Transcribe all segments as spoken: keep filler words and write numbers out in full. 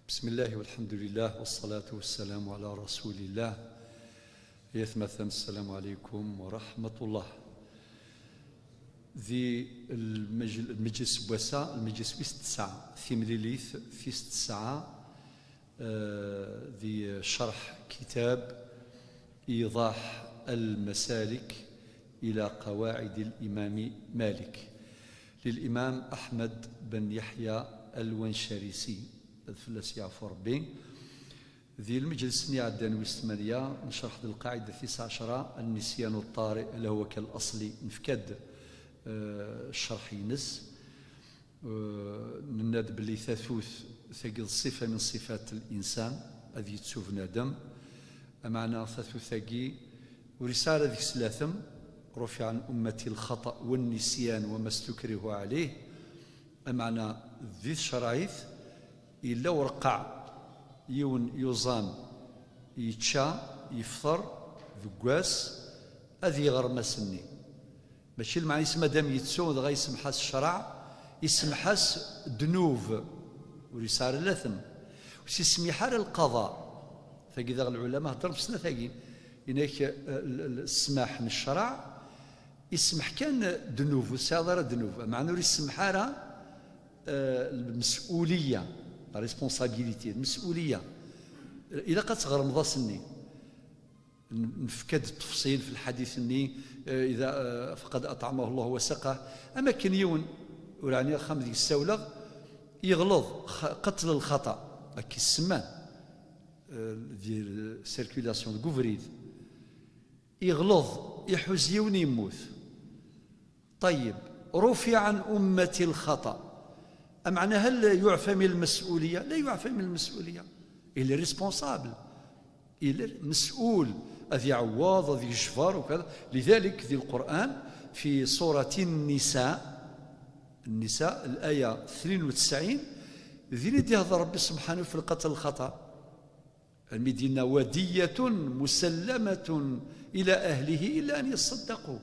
بسم الله والحمد لله والصلاة والسلام على رسول الله. Ay atmaten, السلام عليكم ورحمة الله. Di lmej-, lmejlis n wass-a, lmejlis wis tesɛa, timlilit tis tesɛa, eh, di ccerḥ kitab إيضاح المسالك إلى قواعد الإمام مالك للإمام أحمد بن يحيى الونشريسي، ad fell-as yeɛfu Ṛebbi. Di lmejlis-nni iɛeddan wis tmanya, necreḥ-d lqaɛida tis ɛecra, النسيان الطارئ لهو كالأصل. Nefka-d, eh, ccerḥ-ines. Eh, nenna-d belli tatut tagi d ṣṣifa min ṣṣifat l-insan, ad yettu bnadem. Ameɛna tatut-agi ur yesɛi ara deg-s latem, رفع عن أمتي الخطأ والنسيان وما استكرهوا عليه. Ameɛna di tcerɛit yella ureqqeɛ, yiwen yuẓam yečča, yefṭer deg wass, ad iɣrem ass-nni. Mačči lmeɛna-is madam yettu dɣa isemḥ-as ccreɛ, isemḥ-as ddnub, ur yesɛi ara latem, ur s-isemmiḥ ara lqaḍa. Tagi daɣ lɛulama heddren f snat-agi, inak, eh, l-, l-, ssmaḥ n ccreɛ, isemḥ kan ddnub, ur tesɛiḍ ara ddnub, meɛna ur isemḥ ara, eh, lmes'uliya, la responsabilité, lmes'uliya. Ilaq ad tɣermeḍ ass-nni. N-, nefka-d ttefṣil f lḥadit-nni, eh, إذا, eh, فقد أطعمه الله وسقاه. Am akken yiwen, ur ɛni axxam deg ssawleɣ, yeɣleḍ, x-, qatl lxaṭa, akka i s-semman, eh, di circulation, deg ubrid. Yeɣleḍ, iḥuz yiwen, yemmut. طيب، رفع عن أمتي الخطأ. Ameɛna, هل يعفى من المسؤولية؟ لا يعفى من المسؤولية. Il est responsable. Il est مسؤول. Ad iɛewweḍ, ad yejber, وكذا. لذلك, di Lqur'an, في سورة النساء, النساء, الآية اثنين وتسعين, din i d-ihder Ṛebbi subḥanahu fi lqatl lxaṭa. Almi d-yenna: "ودية مسلمة إلى أهله إلا أن يصدقوا."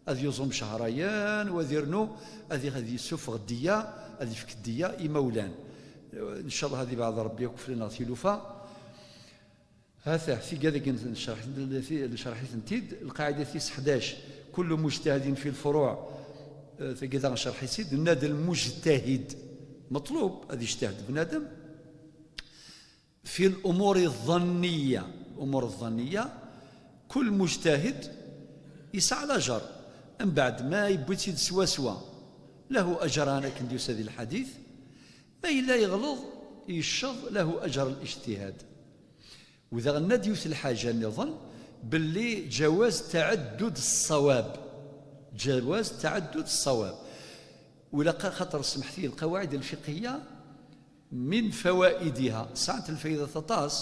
Ad yuẓum cehrayen, u ad irnu, ad, ad yessufeɣ ddiya, ad yefk ddiya i imawlan. Ncallah ad ibeɛɛed Ṛebbi akk fell-aneɣ tilufa. Hata, tigad-agi n-, necreḥ-, necreḥ-itent-id, lqaɛida tis ḥdac: "كل مجتهد في الفروع", eh, tagi daɣ necreḥ-itt-id, nenna-d lmujtahid, meṭlub ad yejtahd bnadem. في الأمور الظنية، الأمور الظنية، كل مجتهد يسعى الأجر. من بعد ما يبوتيد سوا سوا، له أجران، akken d-yusa di lḥadit. Ma yella yeɣleḍ, yecceḍ, له أجر الاجتهاد. U daɣen ad d-yut lḥaǧa nniḍen, belli جواز تعدد الصواب. جواز تعدد الصواب. Ula qa-, xaṭer, semḥet-iyi, القواعد الفقهية من فوائدها, sɛant lfayda aṭas,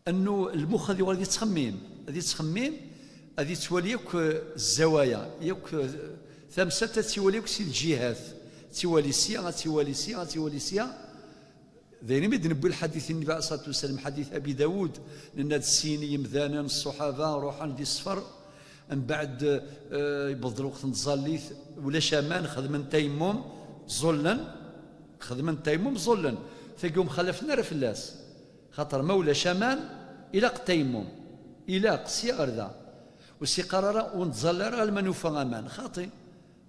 أنه lmux ad yuɣal ad yettxemmim, ad yettxemmim, ad yettwali yakk, eh, zzawaya, yakk, eh, tamsalt ad tt-iwali yakk si lǧihat, ad tt-iwali sya, ad tt-iwali sya, ad tt-iwali sya. D ayen imi d-newwi lḥadit n Nnbi alayhi ṣṣalatu wassalam, ḥadit Abi Dawud, nenna-d sin yimdanen, ṣṣuḥaba, ruḥen di ssfer, mbeɛd, eh, yewweḍ lweqt n tẓallit, ulac aman, xedmen tayammum, ẓẓullen, xedmen tayammum, ẓẓullen. Tagi ur mxalafen ara fell-as. Xaṭer ma ulac aman, ilaq tayammum. Ilaq, sya ɣer da. Ur s-iqqar ara, ur nettẓalla ara alma nufa aman. Xaṭi.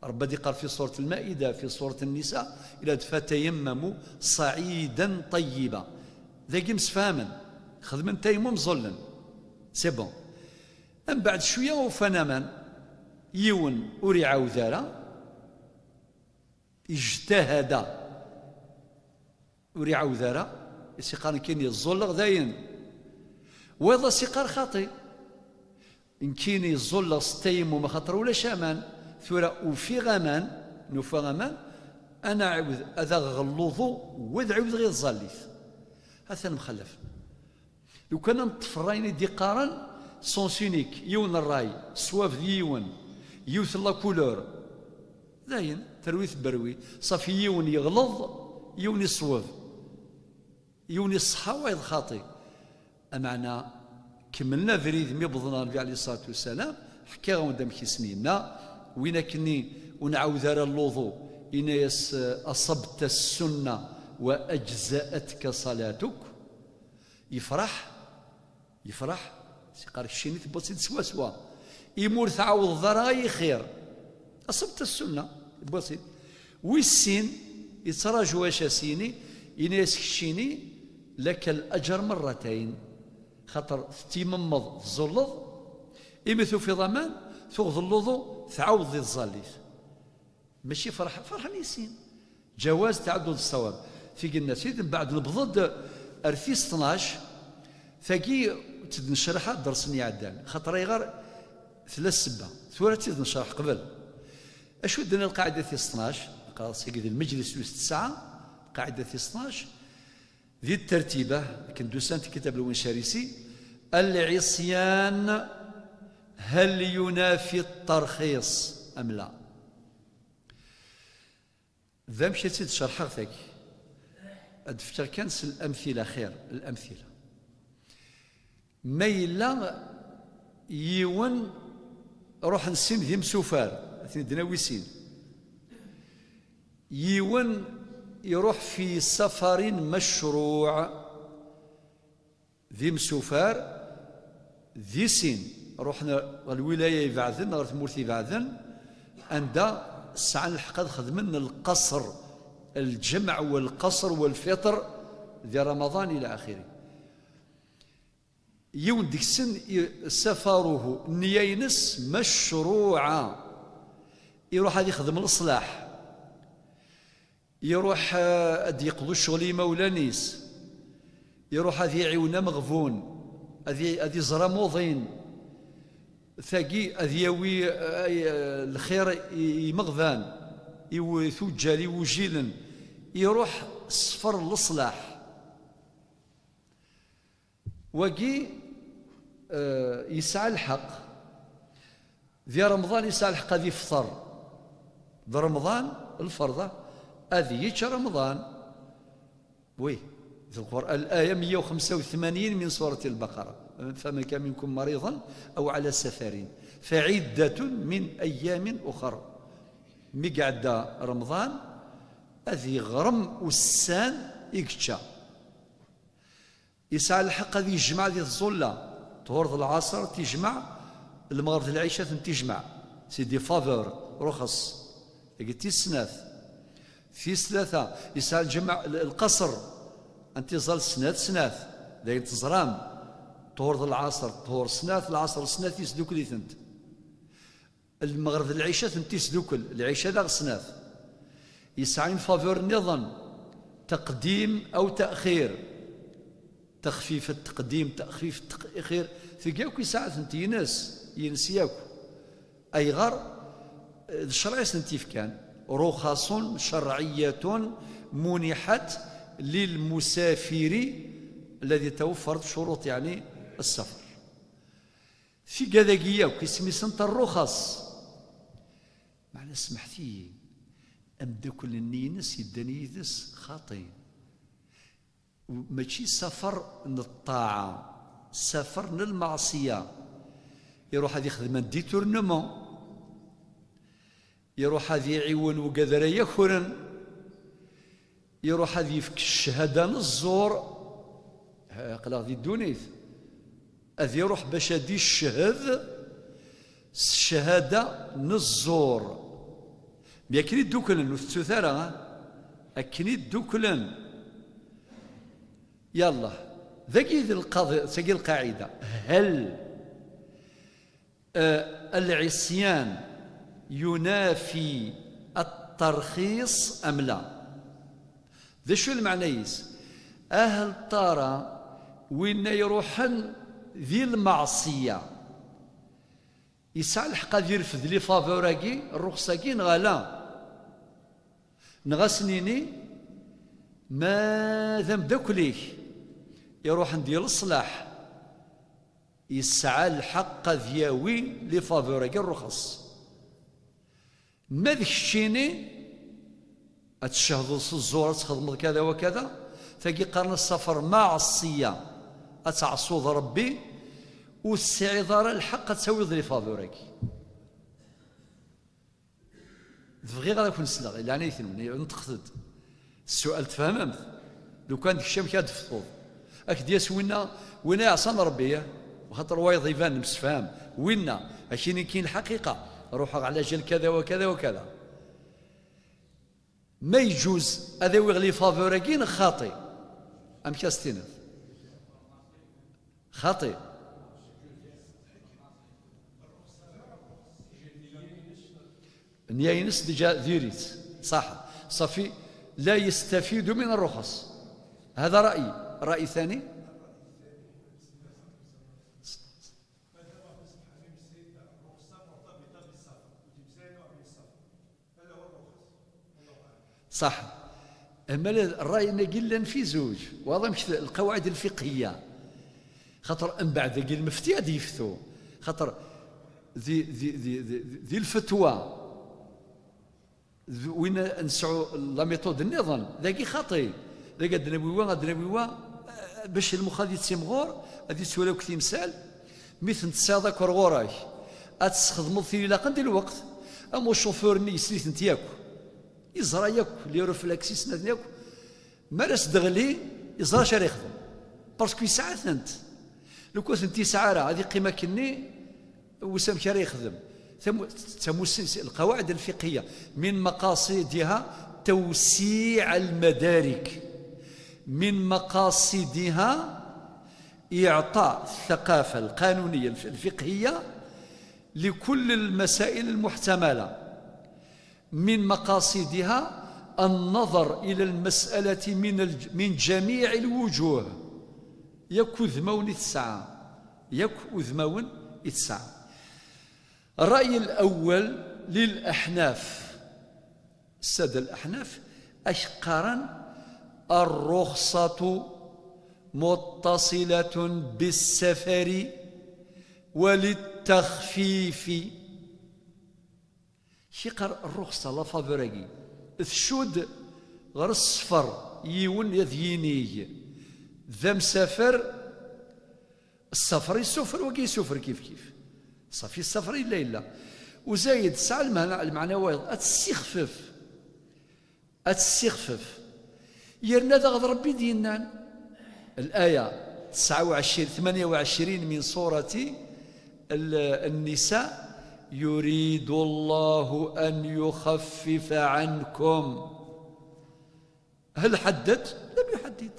Ṛebbi ad iqqar fi surat Lmaida, fi surat Nnisa, ila-d: "Fatayammamu saɛidan ṭayyiba." Dagi msefhamen. Xedmen tayammum, ẓẓullen. C'est bon. Mbeɛd cwiya ufan aman, yiwen ur iɛawed ara, ijtahada. Ur iɛawed ara, i s-iqqaren kan yeẓẓulleɣ dayen. Wayeḍ a s-iqqar xaṭi. Nekkini ẓẓulleɣ s tayammum axaṭer ulac aman. Tura ufiɣ aman, nufa aman, ad nɛiwed, ad aɣeɣ lluḍu, u ad ɛiwdeɣ i tẓallit. Atan mxalafen. Lukan ad neṭṭef ṛṛay-nni d-iqqaren sens unique, yiwen n ṛṛay, ṣṣwab d yiwen, yiwet n la couleur. Dayen, terwi tberwi. Ṣafi, yiwen yeɣleḍ, yiwen iṣweb. Yiwen iṣeḥḥa, wayeḍ xaṭi. Ameɛna, kemmlen abrid mi wwḍen ɣer Nnbi alayhi ṣṣalatu wassalam, ḥkiɣ-awen-d amek i sen-yenna, win akkenni ur nɛawed ara lluḍu, yenna-yas: "أصبت السنة وأجزأتك صلاتك. Yefreḥ, yefreḥ, siqar keččini tewwiḍ-tt-id swaswa. Imi ur tɛawdeḍ ara ay ixir. Aṣebt السنة, tewwiḍ-tt-id. Wis sin, yettraǧu acu as-yini, ini-as keččini, لك الأجر مرتين. Xaṭer tettimemmeḍ, tẓulleḍ, imi tufiḍ aman, tuɣeḍ lluḍu, tɛawdeḍ i tẓallit. Mačči ferḥ-, ferḥen i sin. جواز تعدد الصواب. Tigi n Nasrid, mbeɛd nebḍed ar tis tnac, tagi tt-id-necreḥ ddersen iɛeddan. Xaṭer ayɣer? Tella ssebba. Tura tt-id-necreḥ qbel. Acu d-tenna lqaɛida tis tnac? Aql-aɣ sagi di lmeǧlis wis tesɛa, lqaɛida tis tnac, di ttertiba, akken d-usant kitab Lwencarisi, العصيان هل ينافي الترخيص أم لا؟ D amek i tt-id-cerḥeɣ tagi? Ad d-fkeɣ kan s lamtila, xir, lamtila. Ma yella yiwen ruḥen sin d imsufar, ad ten-id-nawi sin. Yiwen iruḥ fi safarin macruɛ, d imsufar, di sin, ruḥen ɣer lwilaya ibeɛden, ɣer tmurt ibeɛden, anda sɛan lḥeqq ad xedmen lqaṣer, lǧemɛ walqaṣer walfiṭr di Ramaḍan ila axiri. Yiwen deg-sen i-, safaruhu, nniya-ines macruɛa, iruḥ ad ixdem leṣlaḥ. Iruḥ, eh, ad d-yeqḍu ccɣel i yimawlan-is. Iruḥ ad iɛiwen ameɣbun. Ad i-, ad iẓer amuḍin. Tagi ad yawi, eh, ay, eh, lxir i, i yimeɣban, i wu-, tuǧǧal, i wujilen. Iruḥ ṣṣfer n leṣlaḥ. Wagi, eh, yesɛa lḥeqq. Di Remḍan yesɛa lḥeqq ad ifṭer. D Remḍan, lferḍa, ad yečč Remḍan. Oui, di Lqur'an, الآية مية وخمسة وثمانين من سورة البقرة. فمن كان منكم مريضا أو على سفر فعدة من أيام أخر. Mi iɛedda Remḍan, ad iɣrem ussan i yečča. Yesɛa lḥeqq ad yejmeɛ di tẓulla, ṭhur d lɛaṣer tijmeɛ, lmeɣreb d lɛica ad ten-tijmeɛ. C'est des faveurs, ruxeṣ. Tagi tis snat. Tis tlata, yesɛa lǧemeɛ, l-, lqaṣer, ad ten-iẓẓal snat, snat. D ayen teẓram. Ṭhur d lɛaṣer, ṭhur snat, lɛaṣer snat, yesdukel-itent. Lmeɣreb d lɛica ad ten-isdukel, lɛica daɣ snat. Yesɛa une faveur nniḍen, تقديم أو تأخير. Texfifet, teqdim, texfifet, teqxir, tigi akk yesɛa-tent yines, yines yakk. Ayɣer? D ccṛeɛ i s-tent-ifkan. رخص شرعية منحت للمسافر الذي توفرت شروط، يعني، السفر. Tigad-agi yakk, isem-isent rruxas. Meɛna smeḥt-iyi, ameddakel-nni-ines yeddan yid-s xaṭi. Mačči safer n ṭṭaɛa, safer n lmeɛṣiya. Iruḥ ad ixdem un détournement. Iruḥ ad iɛiwen wigad ara yakren. Iruḥ ad yefk cchada n ẓẓur. Ha, aql-aɣ di ddunit. Ad iruḥ bac ad icched s cchada n ẓẓur. Mi akken i dduklen, ur tettut ara, ha? Akken i dduklen. Yallah, dagi d lqaḍi, tagi lqaɛida. Hel. آه، العصيان ينافي الترخيص أم لا؟ D acu lmeɛna-is? Ahel ṭṭara, winna iruḥen di lmeɛṣiya, yesɛa lḥeqq ad irfed les faveurs-agi, rruxṣ-agi, neɣ ala? Neɣ ad s-nini, ma d ameddakel-ik iruḥen di leṣlaḥ, yesɛa lḥeqq ad yawi les faveurs-agi rruxeṣ. Ma d keččini, ad tcehdeḍ s ẓẓur, ad txedmeḍ kada wa kada, tagi qqaren-as safer maɛṣiya, ad tɛeṣuḍ Rebbi, ur tesɛiḍ ara lḥeqq ad tawiḍ les faveurs-agi. Bɣiɣ ad akwen-sleɣ, i leɛnaya-twen, neṭqet-d. Ssual tfehmemt? Lukan d kečč amek ad d-teftuḍ? Ak-d-yas winna, winna iɛṣan Ṛebbi, ya. Xaṭer wayeḍ iban msefham. Winna, ak-ini-kin lḥaqiqa, ruḥeɣ ɛla jal kada wa kada wa kada. Ma yeǧǧuz ad awiɣ les faveurs-agi neɣ xaṭi? Amek as-tiniḍ? Xaṭi. Nniya-ines déjà diri-tt. Ṣaḥ. Ṣafi. لا يستفيد من الرخص. هذا رأيي. رأي ثاني. صح. أما الرأي-nni llan في زوج، وهذا مش القواعد الفقهية. خاطر من بعد ذاك المفتي غادي يفتو. خاطر ذي، ذي، ذي، ذي، ذي الفتوى، ذ-، وين نسعوا la méthode النظام، ذاك خاطي. ذاك الدنبوي، الدنبوي، آه، باش المخ غادي تسمغور، غادي تسوى لك تمثال، مي تنتساض أكبر غوراك. غتستخدموا في لاقن ديال الوقت. أما الشوفور ني سليت انت ياكو. Yeẓra yakk les réflexes-is, nnan yakk, mi ara s-d-teɣli, yeẓra acu ara yexdem. Parce que yesɛa-tent. Lukan ur tent-yesɛi ara, ad yeqqim akkenni, wissen amek ara yexdem. Tamu-, tamussni, القواعد الفقهية، من مقاصدها توسيع المدارك، من مقاصدها إعطاء الثقافة القانونية الف-، الفقهية لكل المسائل المحتملة. من مقاصدها النظر إلى المسألة من الج-، من جميع الوجوه. Yakk udmawen i tesɛa. Yakk udmawen i tesɛa. الرأي الأول للأحناف. السادة الأحناف أشقرا الرخصة متصلة بالسفر وللتخفيف. Kiqar الرخصة, la faveur-agi, tcud ɣer السفر, yiwen ad yinig d amsafer, السفر يسوفر, wagi يسوفر كيف كيف. صافي, السفر إلا إلا. وزايد, سعى المعنى, المعنى وايض, أتسخفف. أتسخفف. Yerna daɣ d Ṛebbi d-yennan. الآية تسعة وعشرين، ثمانية وعشرين من سورة ال-، النساء: يريد الله أن يخفف عنكم. هل حدد؟ لم يحدد.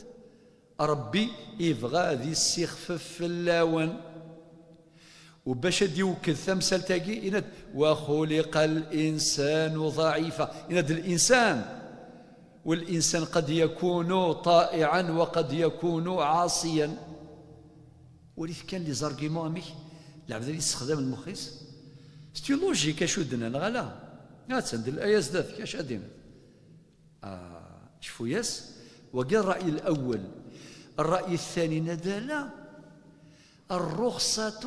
Ṛebbi yebɣa ad yessixfef fell-awen. U bac ad d-iwekked tamsalt-agi, yenna-d: وخلق الإنسان ضعيفا. Yenna-d الإنسان. والإنسان قد يكون طائعا وقد يكون عاصيا. Walit kan les arguments amek lɛebd ad yessexdam lmux-is. C'est une logique, acu d-nnan, neɣ ala? Attan d الآية zdat-k, acu ad d-yenna? آه، شفو ياس؟ وقال الرأي الأول. الرأي الثاني ندى لا. الرخصة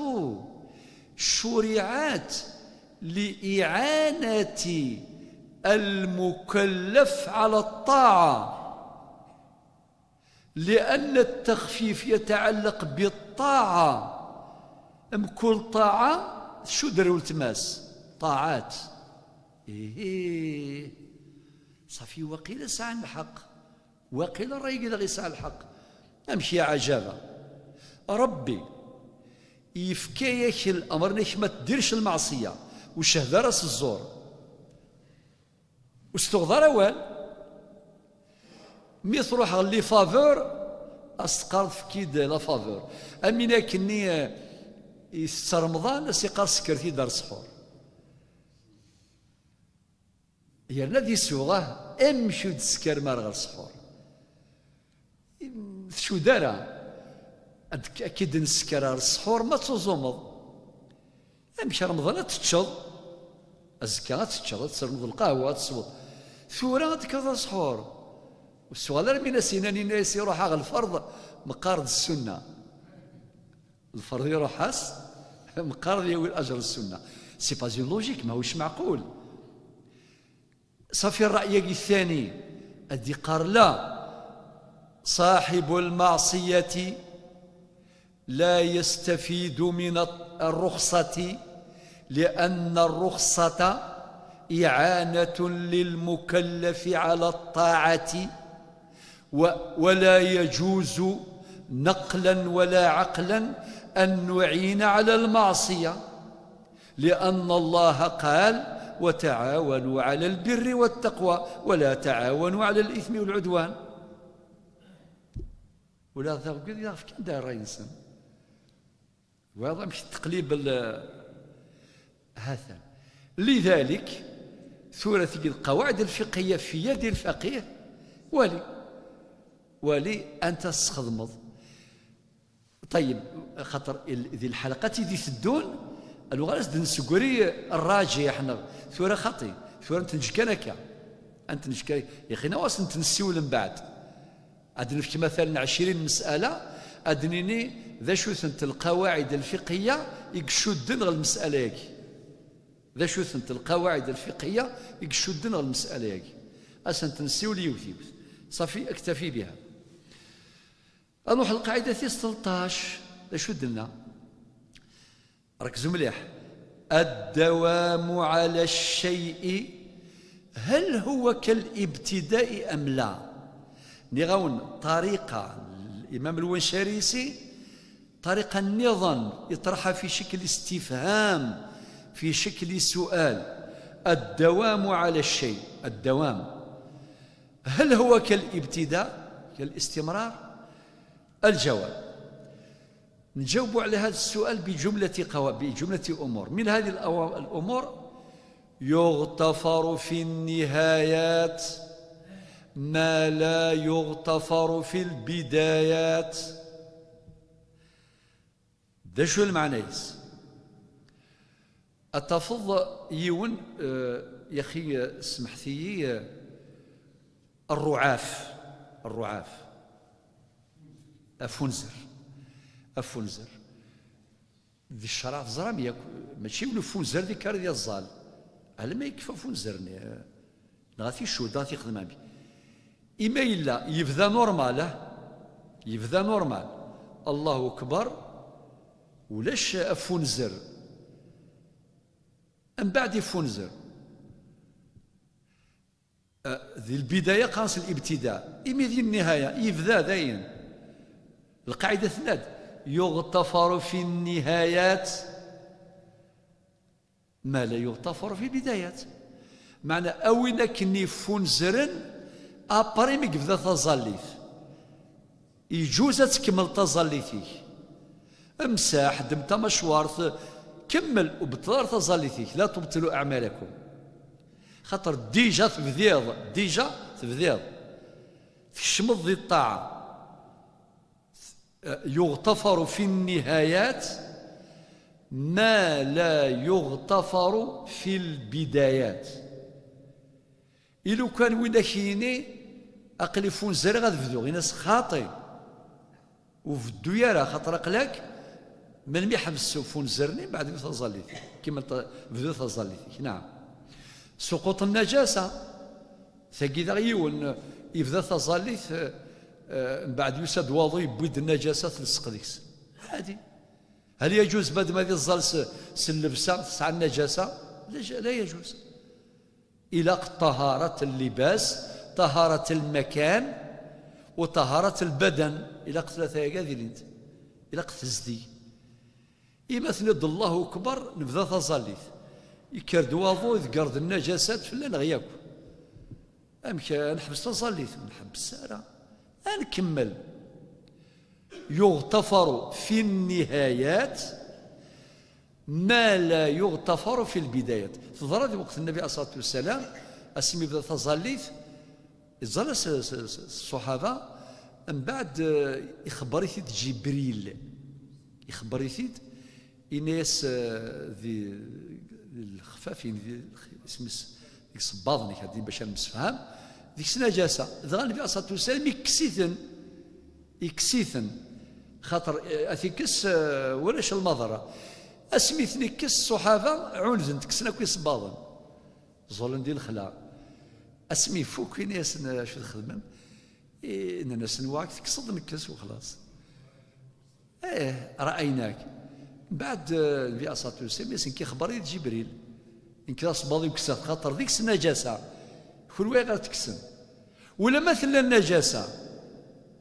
شرعت لإعانة المكلف على الطاعة، لأن التخفيف يتعلق بالطاعة. أم كل طاعة شو دروا التماس؟ طاعات. إيه. صافي, وقيل سعى الحق. Waqila ṛṛay-agi daɣ yesɛa lḥeqq. Amek ya ɛajaba! Ṛebbi yefka-yak lamr-nni kemm ad tdirc lmeɛṣiyya, ur cehhed ara s ẓẓur, ur s-tuɣeḍ ara awal. Mi truḥ ɣer les faveurs, ad s-teqqareḍ efk-iyi-d la faveur. Am win akkenni, eh, itett Remḍan, ad s-iqqar sekker-iyi-d ar ssḥur. Yerna ad yesweɣ, ah, amek ur d-teskareḍ ara ɣer ssḥur? Tcud ara. Ad k-, ad k-id-nesker ɣer ssḥur ma tuẓumeḍ. Amek Remḍan ad teččeḍ? Azekka ad teččeḍ, ad tesremdeḍ lqahwa, ad tesweḍ. Tura ad tekkreḍ ɣer ssḥur. Ur ssuɣal ara mi as-yennan, yenna-as iruḥ-aɣ lferḍ, meqqar d ssunna. Lferḍ iruḥ-as, meqqar ad yawi laǧer n ssunna. C'est pas une logique, mahuc meɛqul. Ṣafi, ṛṛay-agi ثاني, ad d-iqqar la. صاحب المعصية لا يستفيد من الرخصة، لأن الرخصة إعانة للمكلف على الطاعة. و-، ولا يجوز نقلا ولا عقلا أن نعين على المعصية، لأن الله قال: "وتعاونوا على البر والتقوى ولا تعاونوا على الإثم والعدوان". ولا ذا غير يعرف كان دار رئيسا. وهذا مش تقليب ال-، هذا. لذلك ثورة القواعد الفقهية في يد الفقيه، ولي، ولي أنت تستخدمض. طيب، خاطر ال-، ذي الحلقات دي تدون، الوغ راس دنسقري الراجح، حنا ثورة خطي، ثورة نتنج كان هكا. أنت نتنج كان، يا أخي، نواصل نتنسيو من بعد. عاد نفك مثلًا عشرين مسألة، عاد نيني ذا شو ثنت القواعد الفقهية يقشدن غ المسألة ياكي. ذا شو ثنت القواعد الفقهية يقشدن غ المسألة ياكي. أسنت نسيو ليوث يوث. صافي، أكتفي بها. أروح القاعدة ثلاثة عشر. ذا شو دلنا؟ ركزوا مليح. الدوام على الشيء، هل هو كالابتداء أم لا؟ نغاون طريقة الإمام الونشاريسي، طريقة النظام يطرحها في شكل استفهام، في شكل سؤال. الدوام على الشيء، الدوام، هل هو كالابتداء، كالاستمرار؟ الجواب، نجاوب على هذا السؤال بجملة قوا-، بجملة أمور. من هذه الأوا-، الأمور: يغتفر في النهايات ما لا يغتفر في البدايات. ده شو المعنى يس؟ أتفض يون، آه، يا أخي، آه، سمحتي، آه، الرعاف، الرعاف. أفنزر، أفنزر. ذي الشرع تزرام ياك، ماشي ولو فنزر ذي كار ذي الزال. على ما يكفى فنزر ن-، نغا في الشهود، نغا في خدمة بي. إما إلا يبدا نورمال، اه؟ يبدا نورمال. الله أكبر، ولاش أفنزر. من بعد يفنزر. آه، ذي البداية قاس الابتداء، إمي ذي النهاية، يبدا داين. القاعدة ثناد: يغتفر في النهايات ما لا يغتفر في البدايات. معنى أوين أكني فنزرن أبري مقبذة تظليت. يجوز أن تكمل تظليتك. امساح، دم تمشوارت، كمل وبطلار تظليتك، لا تبطلوا أعمالكم. خاطر ديجا تبديض، ديجا تبديض. تكشمض ذي الطاعة. يغتفر في النهايات ما لا يغتفر في البدايات. إلو كان وين أكيني أقلي فونزري غاد بدو، غيناس خاطي. وفدو يارا خاطر أقلاك من مي حبس فونزرني بعد بدو تظليتي. كما ت-، بدو تظليتي. نعم. سقوط النجاسة. ثقي ذا يون يبدا تظليت، آه، من بعد يسد واضو يبويد النجاسة تلصق ديكس. عادي. هل يجوز بعد ما يظل س-، سلبسة تسعى النجاسة؟ لا ج-، لا يجوز. إلاق طهارة اللباس، طهارة المكان، وطهارة البدن. إلاق ثلاثة يا قاذلين. إلاق تزدي. إما ثنيد الله أكبر، نبدا تظليت. يكرد واضو، يذكرد النجاسات، فلان غياكو. أمك نحبس تظليت، نحبس سارة. نكمل. يغتفر في النهايات ما لا يغتفر في البدايات. تظهر هذه وقت النبي عليه الصلاة والسلام، أسمي بدا تظليت، يظل س-، س-، س-، الصحابة، من بعد، آه، يخبر يثيد جبريل. يخبر يثيد، إناس، آه، ذي، ذي الخفافين، ذي الخ-، اسمس، ذيك صباضني، هذه باش نمسفهم. ذيك النجاسة. دغا النبي عليه الصلاة والسلام يكسيثن. يكسيثن. خاطر، آه، أثيكس، آه، ولاش المضرة. أسميثن يكس الصحابة، عونذن، تكسنا كوي صباضن. زولن دي الخلا. أسمي فوق وين ياسن، آه، شو تخدمن؟ إيه، إن الناس نواك تكسض نكس وخلاص. إيه، رأيناك. بعد، آه، النبي عليه الصلاة والسلام، ياسن كي خبر جبريل. إن كلا صباضي وكسات خاطر ذيك النجاسة. كل وين غير تكسن. ولما ثلا النجاسة،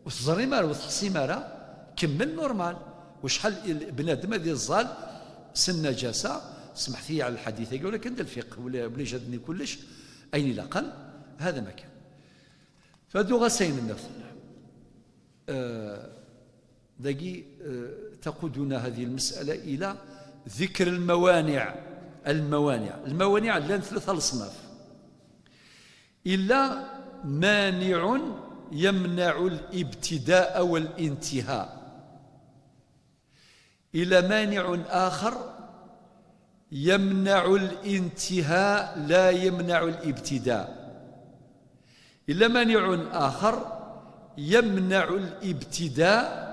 Ur teẓrim ara, ur teḥsim ara, kemmel normal. Wacḥal il-, bnadem ad iẓẓal s nnajasa, smeḥt-iyi ɛla lḥadit-agi, walakin d lfiqh, wala, wala jadni kullec, ayen ilaqen, هذا ما كان. فهذا غا سين النفس. آه، داقي، آه، تقودنا هذه المسألة إلى ذكر الموانع. الموانع، الموانع لان ثلاثة الأصناف. إلا مانع يمنع الابتداء والانتهاء، إلا مانع آخر يمنع الانتهاء لا يمنع الابتداء، إلا مانع آخر يمنع الابتداء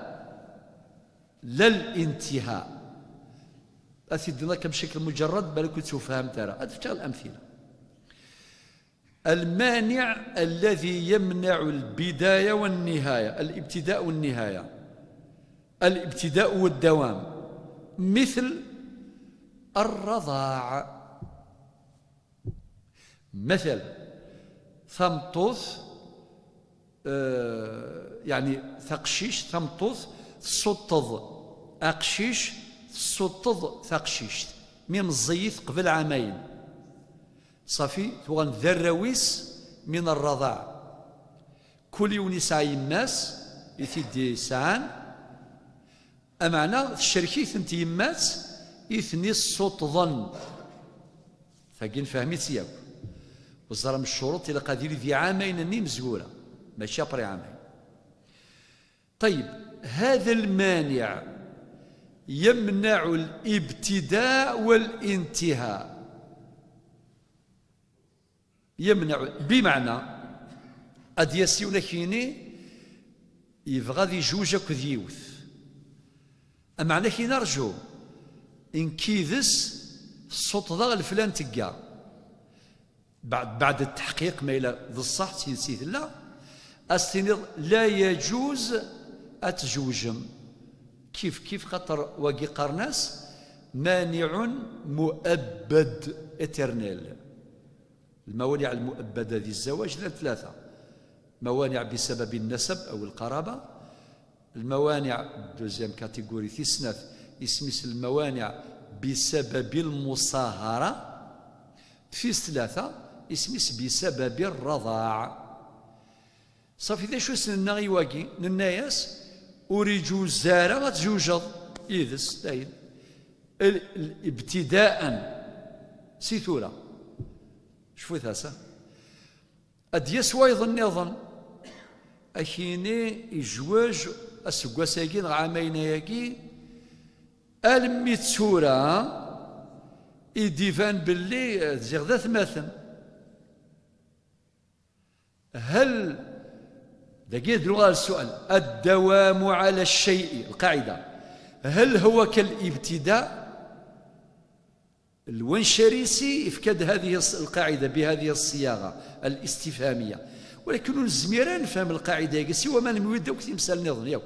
لا الانتهاء. أسيدنا كم شكل مجرد، بالك تفهم ترى. هذا فيها الأمثلة. المانع الذي يمنع البداية والنهاية، الابتداء والنهاية، الابتداء والدوام، مثل الرضاع. مثلا، ثمطوث، آه، يعني ثقشيش، ثمطوث، تسطض أقشيش، تسطض ثقشيش. ميم الزيت قبل عامين. صافي، tuɣal d arraw-is من الرضاع. Kul yiwen yesɛa yemma-s i t-id-yesɛan, ameɛna tecrek-itent yemma-s i ten-issuṭḍen. Tagi nfehhem-itt yakk. Weẓram ccuruṭ ilaq ad yili di ɛamayn-nni imezwura, mačči après ɛamayn. طيب، هذا المانع يمنع الابتداء والانتهاء. يمنع، بمعنى، ad d-yas yiwen ad k-yini yebɣa ad yejwej akked yiwet. Ameɛna ad k-yini rju, nekk yid-s ssuṭḍeɣ leflan tegga. Beɛd, beɛd التحقيق, ma yella d ṣṣeḥ, si, si tella, ad s-tiniḍ لا يجوز ad tjewjem. Kif, kif, xaṭer wagi qqaren-as مانع مؤبد, éternel. الموانع المؤبدة di الزواج llant tlata. موانع بسبب النسب أو القرابة. الموانع, deuxième catégorie, tis snat, isem-is الموانع بسبب المصاهرة. Tis tlata, isem-is بسبب الرضاع. Ṣafi, d acu i s-nenna i wagi? Nenna-yas, ur iǧuz ara ad tjewjeḍ yid-s, dayen. L-, l-, ابتداء, si tura. Cfut-as, ha? Ad d-yas wayeḍ nniḍen, ad k-yini yejwej aseggas-agi neɣ ɛamayen-agi, almi d tura i d-iban belli, eh, ziɣ d atmaten. هل, dagi ad nuɣal ɣer ssual, الدوام على الشيء, القاعدة, هل هو كالابتداء؟ الونشريسي يفكد هذه الص-، القاعدة بهذه الصياغة الاستفهامية، ولكن نزمير نفهم القاعدة siwa ma nmwid akk timsal nniḍen, yakk.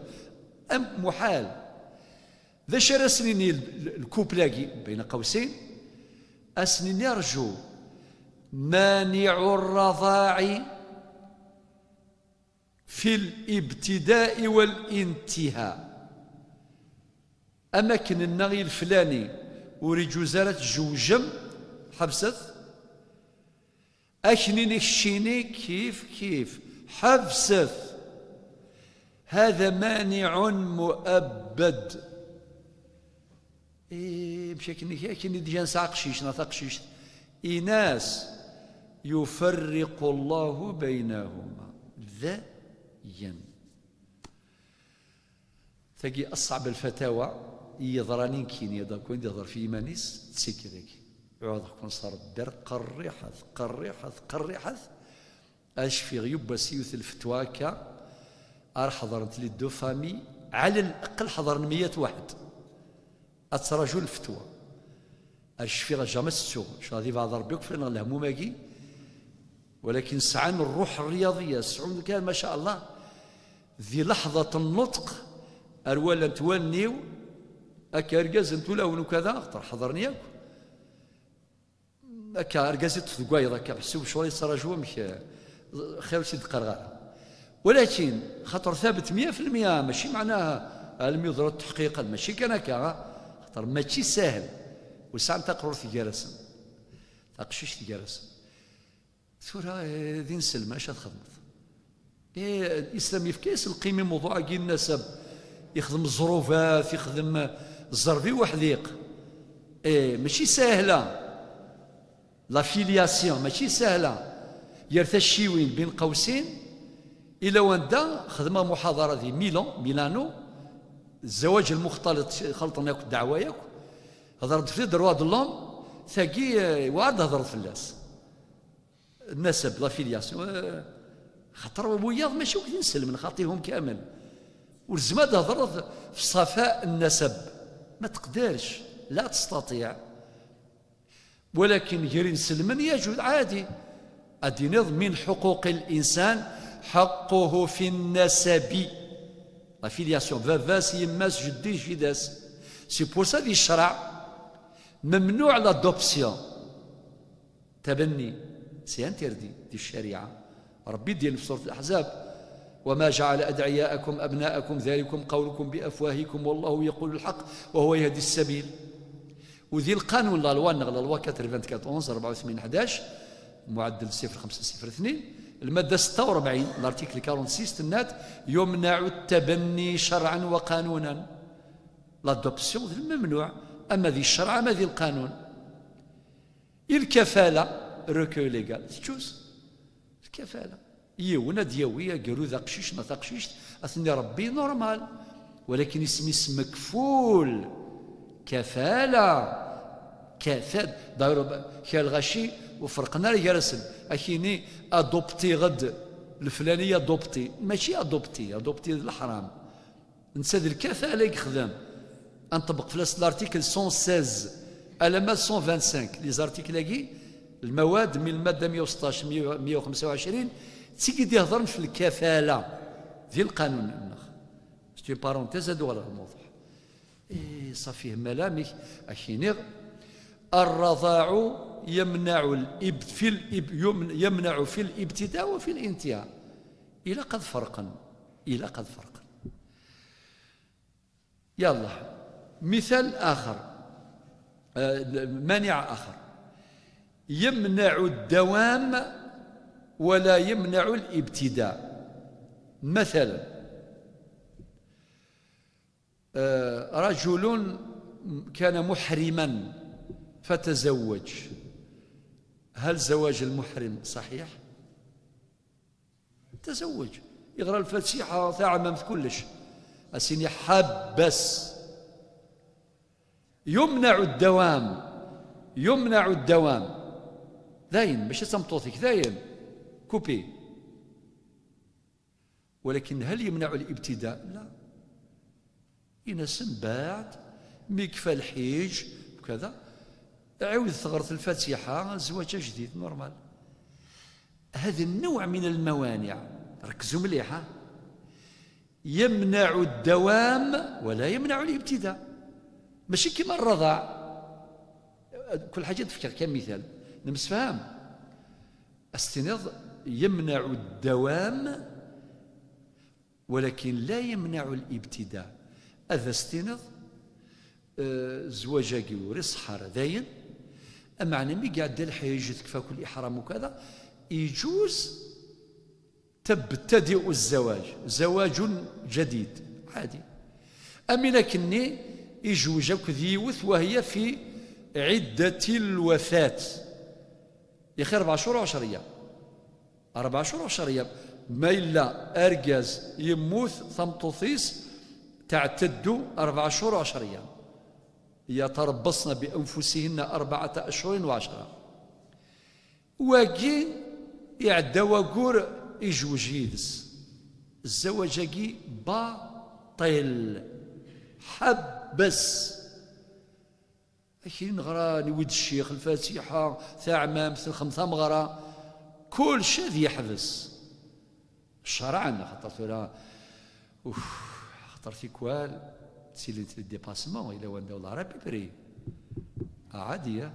أم محال. D acu ara s-nini l-, l-, الكوبل-agi, بين قوسين, ad s-nini rju, مانع الرضاع في الابتداء والانتهاء. Am akken nna i leflani ur iǧuz ara ad tjewjem, ḥebset. Aknin keččini kif kif, ḥebset. هذا مانع مؤبد. Eh, mec akken, akken i d-jan s aqcic neɣ taqcict, inas, يفرق الله بينهما. Dayen. Tagi, aṣṣeɛb lfatawa i yeḍran i nekkini, donc win d-iḍer fi yiman-is, d tigi dagi. Uɛudeɣ-ken s Rebbi, qerriḥet, qerriḥet, qerriḥet. Ad cfiɣ yiwwas yiwet lfetwa akka, ar ḥeḍrent les deux familles, ɛala laqel ḥeḍren meyya waḥed. Ad ttraǧun lfetwa. Ar cfiɣ jamais tettuɣ, cɣal di beɛḍ Rebbi akk fell-aneɣ lehmum-agi, walakin sɛan ṛṛuḥ rriyaḍiya, sɛun kan, ma ca Allah, di leḥḍa n nnutq, ar walant wallen-iw, akka irgazen n tulawen ukada, axaṭer ḥeḍren yakk. Akka, argaz iṭṭef deg wayeḍ, akka, ḥsiw ccɣel yettraǧu, amek, eh, xir ur s-id-qqareɣ ara. Walakin xaṭer thabet mya fi lmya, mačči meɛnaha almi yeḍra tteḥqiq, mačči kan akka, xaṭer mačči sahel. Ur sɛan taqrurt gar-asen, taqcict gar-asen. Tura, eh, d inselmen, acu ad txedmeḍ? Eh, Islam yefka-yas lqima i mewḍuɛ-agi n nnasab. Ixdem ẓẓrubat, ixdem ẓẓerb i uḥdiq. Eh, mačči sahla. La filiation, mačči sahla. Gar tacciwin, bin qawsin, ila wanda xedmeɣ muḥadara di Milan, Milano, zzawaj lmuxtalit, xelṭen akk ddeɛwa yakk. Hedreɣ-d fell-i droit de l'homme, tagi, eh, werɛad hedreɣ fell-as. Nnasab, la filiation, eh, xaṭer wiyaḍ mačči akk d inselmen, xaṭihum kamel. Ur tezmir ad thedreḍ fi ṣṣafa nnasab. Ma teqderc, la testaṭiɛ. Walakin gar inselmen yajud ɛadi. Ad d-tiniḍ min ḥuquq l-insan ḥaqquhu fi nnasabi. La filiation, baba-s, yemma-s, jeddi-s, jida-s. C'est pour ça di ccreɛ, memnuɛ l'adoption. Tabanni, c'est interdit di ccariɛa. Rebbi d-yenna fi surat Laḥzab: وما جعل أدعياءكم أبناءكم ذلكم قولكم بأفواهكم والله يقول الحق وهو يهدي السبيل. U di lqanun, la loi-nneɣ, la loi quatre-vingt-quatorze, rebɛa u tmanyin ḥdac, muɛeddel sifr xemsa sifr tnin, lmadda setta u rebɛin, l'article quarante-six, tenna-d: يمنع التبني شرعا وقانونا. L'adoption d lmemnuɛ, ama di ccreɛ ama di lqanun. I lkafala, recueil légal, teččus lkafala. Yiwen ad d-yawi agerruj d aqcic neɣ taqcict, ad ten-irebbi normal. Walakin isem-is mekful. Kafala. Kafal. D'ailleurs, kra lɣaci ur ferqen ara gar-asen. Ad k-yini adoptiɣ-d leflani adopti. Mačči adopti. Adopti d leḥram. Netta d lkafala i yexdem. Ad nṭebbeq fell-as l'article cent seize alamma cent vingt-cinq. Les articles-agi, lmawad, min lmadda meyya u seṭṭac, meyya u xemsa u ɛecrin, d tigi d-ihedren f lkafala di lqanun-nneɣ. C'est une parenthèse, ad uɣaleɣ ɣer lmawḍuɛ. Eh, ṣafi, hmala, amek ad k-iniɣ? الرضاع يمنع الإب-، في الإب-، يمن-، يمنع في الابتداء وفي الانتهاء. Ilaq ad ferqen. Ilaq ad ferqen. يلا، مثال آخر، آه، مانع آخر: يمنع الدوام ولا يمنع الابتداء. مثلا، آه، رجل كان محرما فتزوج، هل زواج المحرم صحيح؟ تزوج، يقرا الفاتحة، تعمم في كلش، أسيني حبس. يمنع الدوام، يمنع الدوام. داين، ماشي تمطوطك، داين. كوبي. ولكن هل يمنع الابتداء؟ لا. Ini-as mbeɛd, mi yekfa lḥiǧ, وكذا, ɛiwdet ɣret lfatiḥa, zzwaǧ ajdid, normal. هذا النوع من الموانع، ركزوا مليح، ها؟ يمنع الدوام ولا يمنع الابتداء. ماشي كيما الرضاع. كل حاجة تفكر كمثال. نمسفهام. أستنض يمنع الدوام ولكن لا يمنع الابتداء. Ad as-tiniḍ, eh, zzwaǧ-agi ur iṣeḥḥa ara, dayen. Ameɛna mi iɛedda lḥiǧ, tekfa kul iḥram ukada, iǧuz تبتدئ الزواج، زواج جديد، عادي. Am win akkenni ijewwej akked yiwet, وهي في عدة الوفاة. يا أخي، أربع شهور وعشر أيام. أربع شهور وعشر أيام. Ma yella argaz yemmut, tameṭṭut-is تعتد أربع شهور وعشر أيام. يتربصن بأنفسهن أربعة أشهر وعشرة. Wagi iɛedda wayyur, ijewwej yid-s. Zzwaǧ-agi baṭil. Ḥebbes. Akin ɣran, iwid ccix, lfatiḥa, taɛmamt, lxem tameɣra, kullec ad yeḥbes. Cerɛen, axaṭer tura, uf, axaṭer tikwal ttilint les dépassements, yella wanda ur la république. Ah, ɛadi, ah.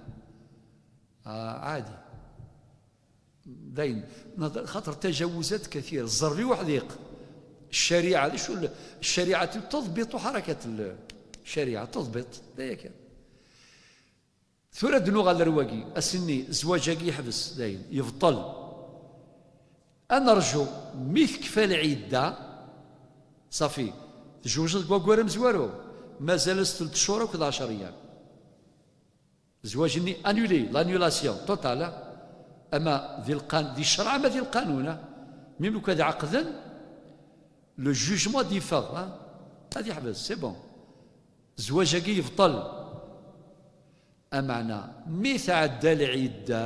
Ah, ɛadi. Dayen, xaṭer tajawuzat kathir, ẓẓerb i uḥdiq. Ccariɛa, d acu l-, ccariɛa tadbiṭ u ḥarakat l-, ccariɛa tadbiṭ, d aya kan. Tura ad nuɣal ar wagi, ass-nni, zzwaǧ-agi yeḥbes, dayen, yebṭel. Ad nerju mi tekfa lɛidda, ṣafi, tjewjeḍ deg waggur amezwaru, mazal-as telt cchur akked ɛecr ayyam. Zzwaǧ-nni annulé, l'annulation totale, ama di lqan-, di ccreɛ ama di lqanun, ah. Même lukan ad ɛeqden, le jugement ad yeffeɣ, ah. Ad yeḥbes, c'est bon. Zzwaǧ-agi yebṭel. Ameɛna, mi tɛedda lɛidda,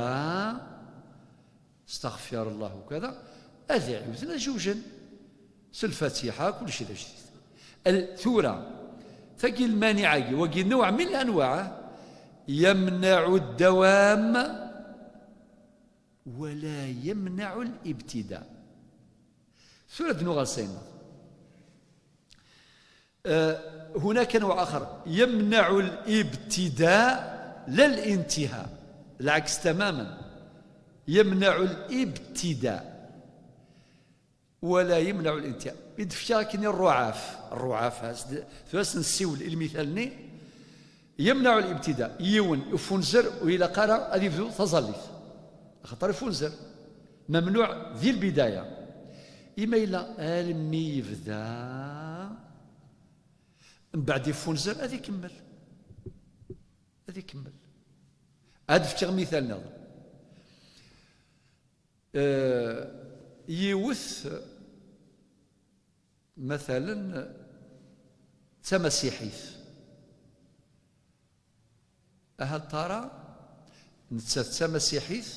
astaɣfirullah ukada, ad ɛiwden ad jewjen. S lfatiḥa, kullec d ajdid. Al-, tura, tagi lmaniɛ-agi, wagi نوع من الأنواع, يمنع الدوام ولا يمنع الابتداء. Tura ad nuɣal s ayen. آه، هناك نوع آخر يمنع الابتداء لا الانتهاء، العكس تماما، يمنع الابتداء ولا يمنع الانتهاء. I d-fkiɣ akken i rruɛaf, rruɛaf, as-, tura ad nessiwel i lmital-nni. يمنع الابتداء، yiwen ifunzer ur ilaq ara ad yebdu taẓallit, axaṭer ifunzer, ممنوع di lbidaya. Ima yella almi yebda, mbeɛd ifunzer, ad ikemmel. Ad ikemmel. Ad fkeɣ mital nniḍen. Eh, yiwet, matalen, d tamasiḥit. Ahat tara, nettat d tamasiḥit,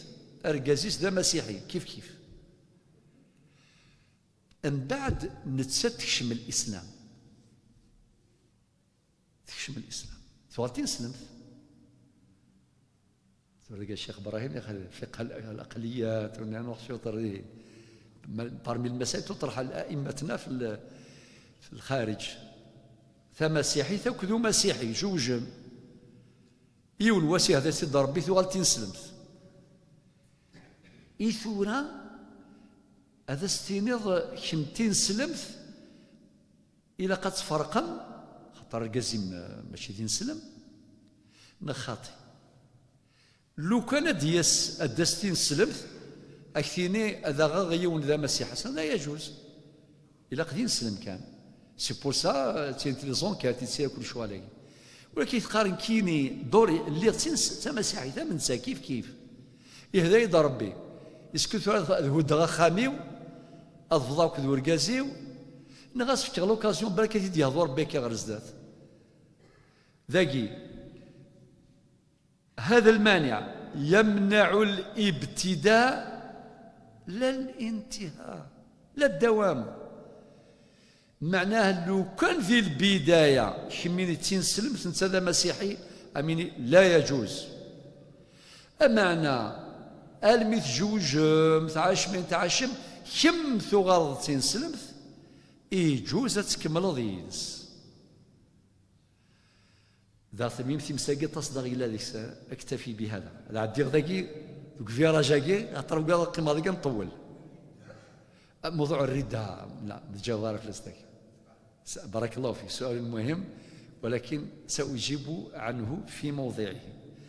argaz-is d amasiḥi, kif kif. Mbeɛd, nettat tekcem lislam. Tekcem lislam. Tuɣal tineslemt. Tura deg Ccix Ibrahim, يا أخي، فقه الأقليات، ونحن نخشوط الرهين. Parmi المسائل تطرح على أئمتنا في ال-، في الخارج. Tamasiḥit akked umasiḥi, jewjen. Yiwen wass ihda-tt-id Rebbi, tuɣal tineslemt. I tura, ad as-tiniḍ kemm tineslemt, ilaq ad tferqem, xaṭer argaz-im, eh, mačči d ineslem, neɣ xaṭi. Lukan ad d-yas, ad d-tas tineslemt, ad k-tini ad aɣeɣ yiwen d amasiḥi, ass-a la yajuz. Ilaq d ineslem kan. C'est pour ça, euh, tiennent les enquêtes, ittira kul ccɣel-agi. Walakin teqqar nekkini, dori, lliɣ d tines-, d tamasiḥit am netta, kif kif. Ihda-yi-d Rebbi. Est-ce que tura ad huddeɣ axxam-iw, ad bḍeɣ akked urgaz-iw, neɣ ad s-fkeɣ l'occasion, balak ad t-id-yehdu Rebbi akka ɣer zdat? Dagi, هذا المانع يمنع الابتداء لا الانتهاء، لا الدوام. Meɛnah, lukan di lbidaya kemmini d tineslemt, netta d amasiḥi, amini la yajuz. Ameɛna, almi tjewjem, tɛacem ayen tɛacem, kemm tuɣaleḍ d tineslemt, ijuz ad tkemmleḍ yid-s. Daɣ tamimt times-agi ṭṭas daɣ yella deg-s, أكتفي بهذا. Ad ɛeddiɣ dagi, deg uviraj-agi, axaṭer ugadeɣ qqimeɣ dagi ad nṭewwel. موضوع الردة، لا، ما تجاوب على فلوستك. س-، بارك الله فيك، سؤال مهم، ولكن سأجيب عنه في موضعه.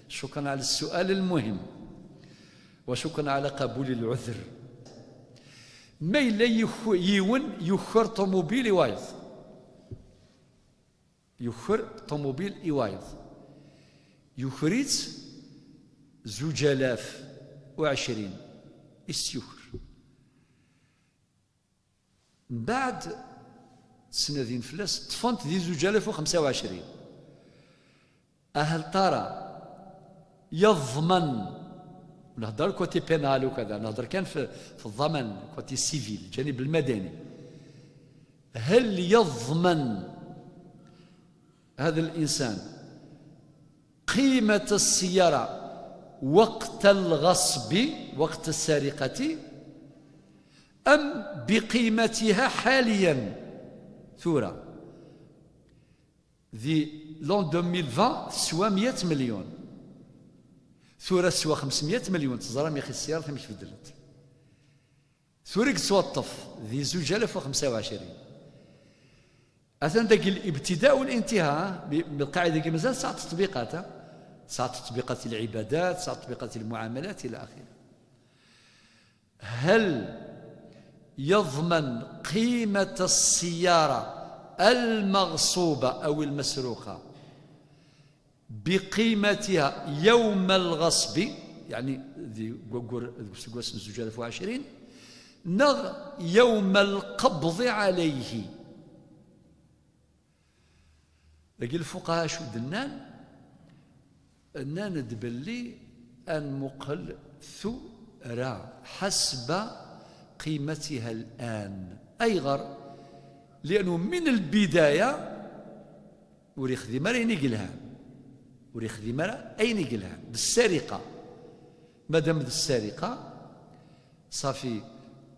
شكرا على السؤال المهم، وشكرا على قبول العذر. Ma yella yuk-, yiwen yuker ṭumubil i wayeḍ. Yuker ṭumubil i wayeḍ. Yuker-itt zuǧ alaf u ɛecrin i s-yuker. Mbeɛd, ttnadin fell-as, ṭṭfen-t di zuǧ alaf u xemsa u ɛecrin. Ahel tara, yeḍmen, nehder côté pénal ukada, nehder kan f, f الضمان, côté civil, الجانب المدني. هل يضمن هذا الإنسان قيمة السيارة وقت الغصب، وقت السرقة، أم بقيمتها حاليا؟ Tura, di l'an deux mille vingt, teswa meyya مليون. Tura teswa خمسمية مليون, teẓram, yaxi, ssiyarat amek beddlent. Tura i yettwaṭṭef di zuǧ alaf u xemsa u ɛecrin. Atan dagi الابتداء والانتهاء, bi-, بالقاعدة كي مازال ساعة تطبيقات, ها؟ ساعة تطبيقات العبادات, ساعة تطبيقات المعاملات إلى آخره. هل يضمن قيمة السيارة المغصوبة أو المسروقة بقيمتها يوم الغصب, يعني ذي قوقر سقوس زوج ألف وعشرين, نغ يوم القبض عليه؟ Dagi lfuqaha acu d-nnan? Nnan-d belli ad nmuqel tura حسب قيمتها الآن. Ayɣer? لأنه من البداية ur yexdim ara ayen i yelhan. Ur yexdim ara ayen i yelhan. D ssariqa. Madam d ssariqa, ṣafi,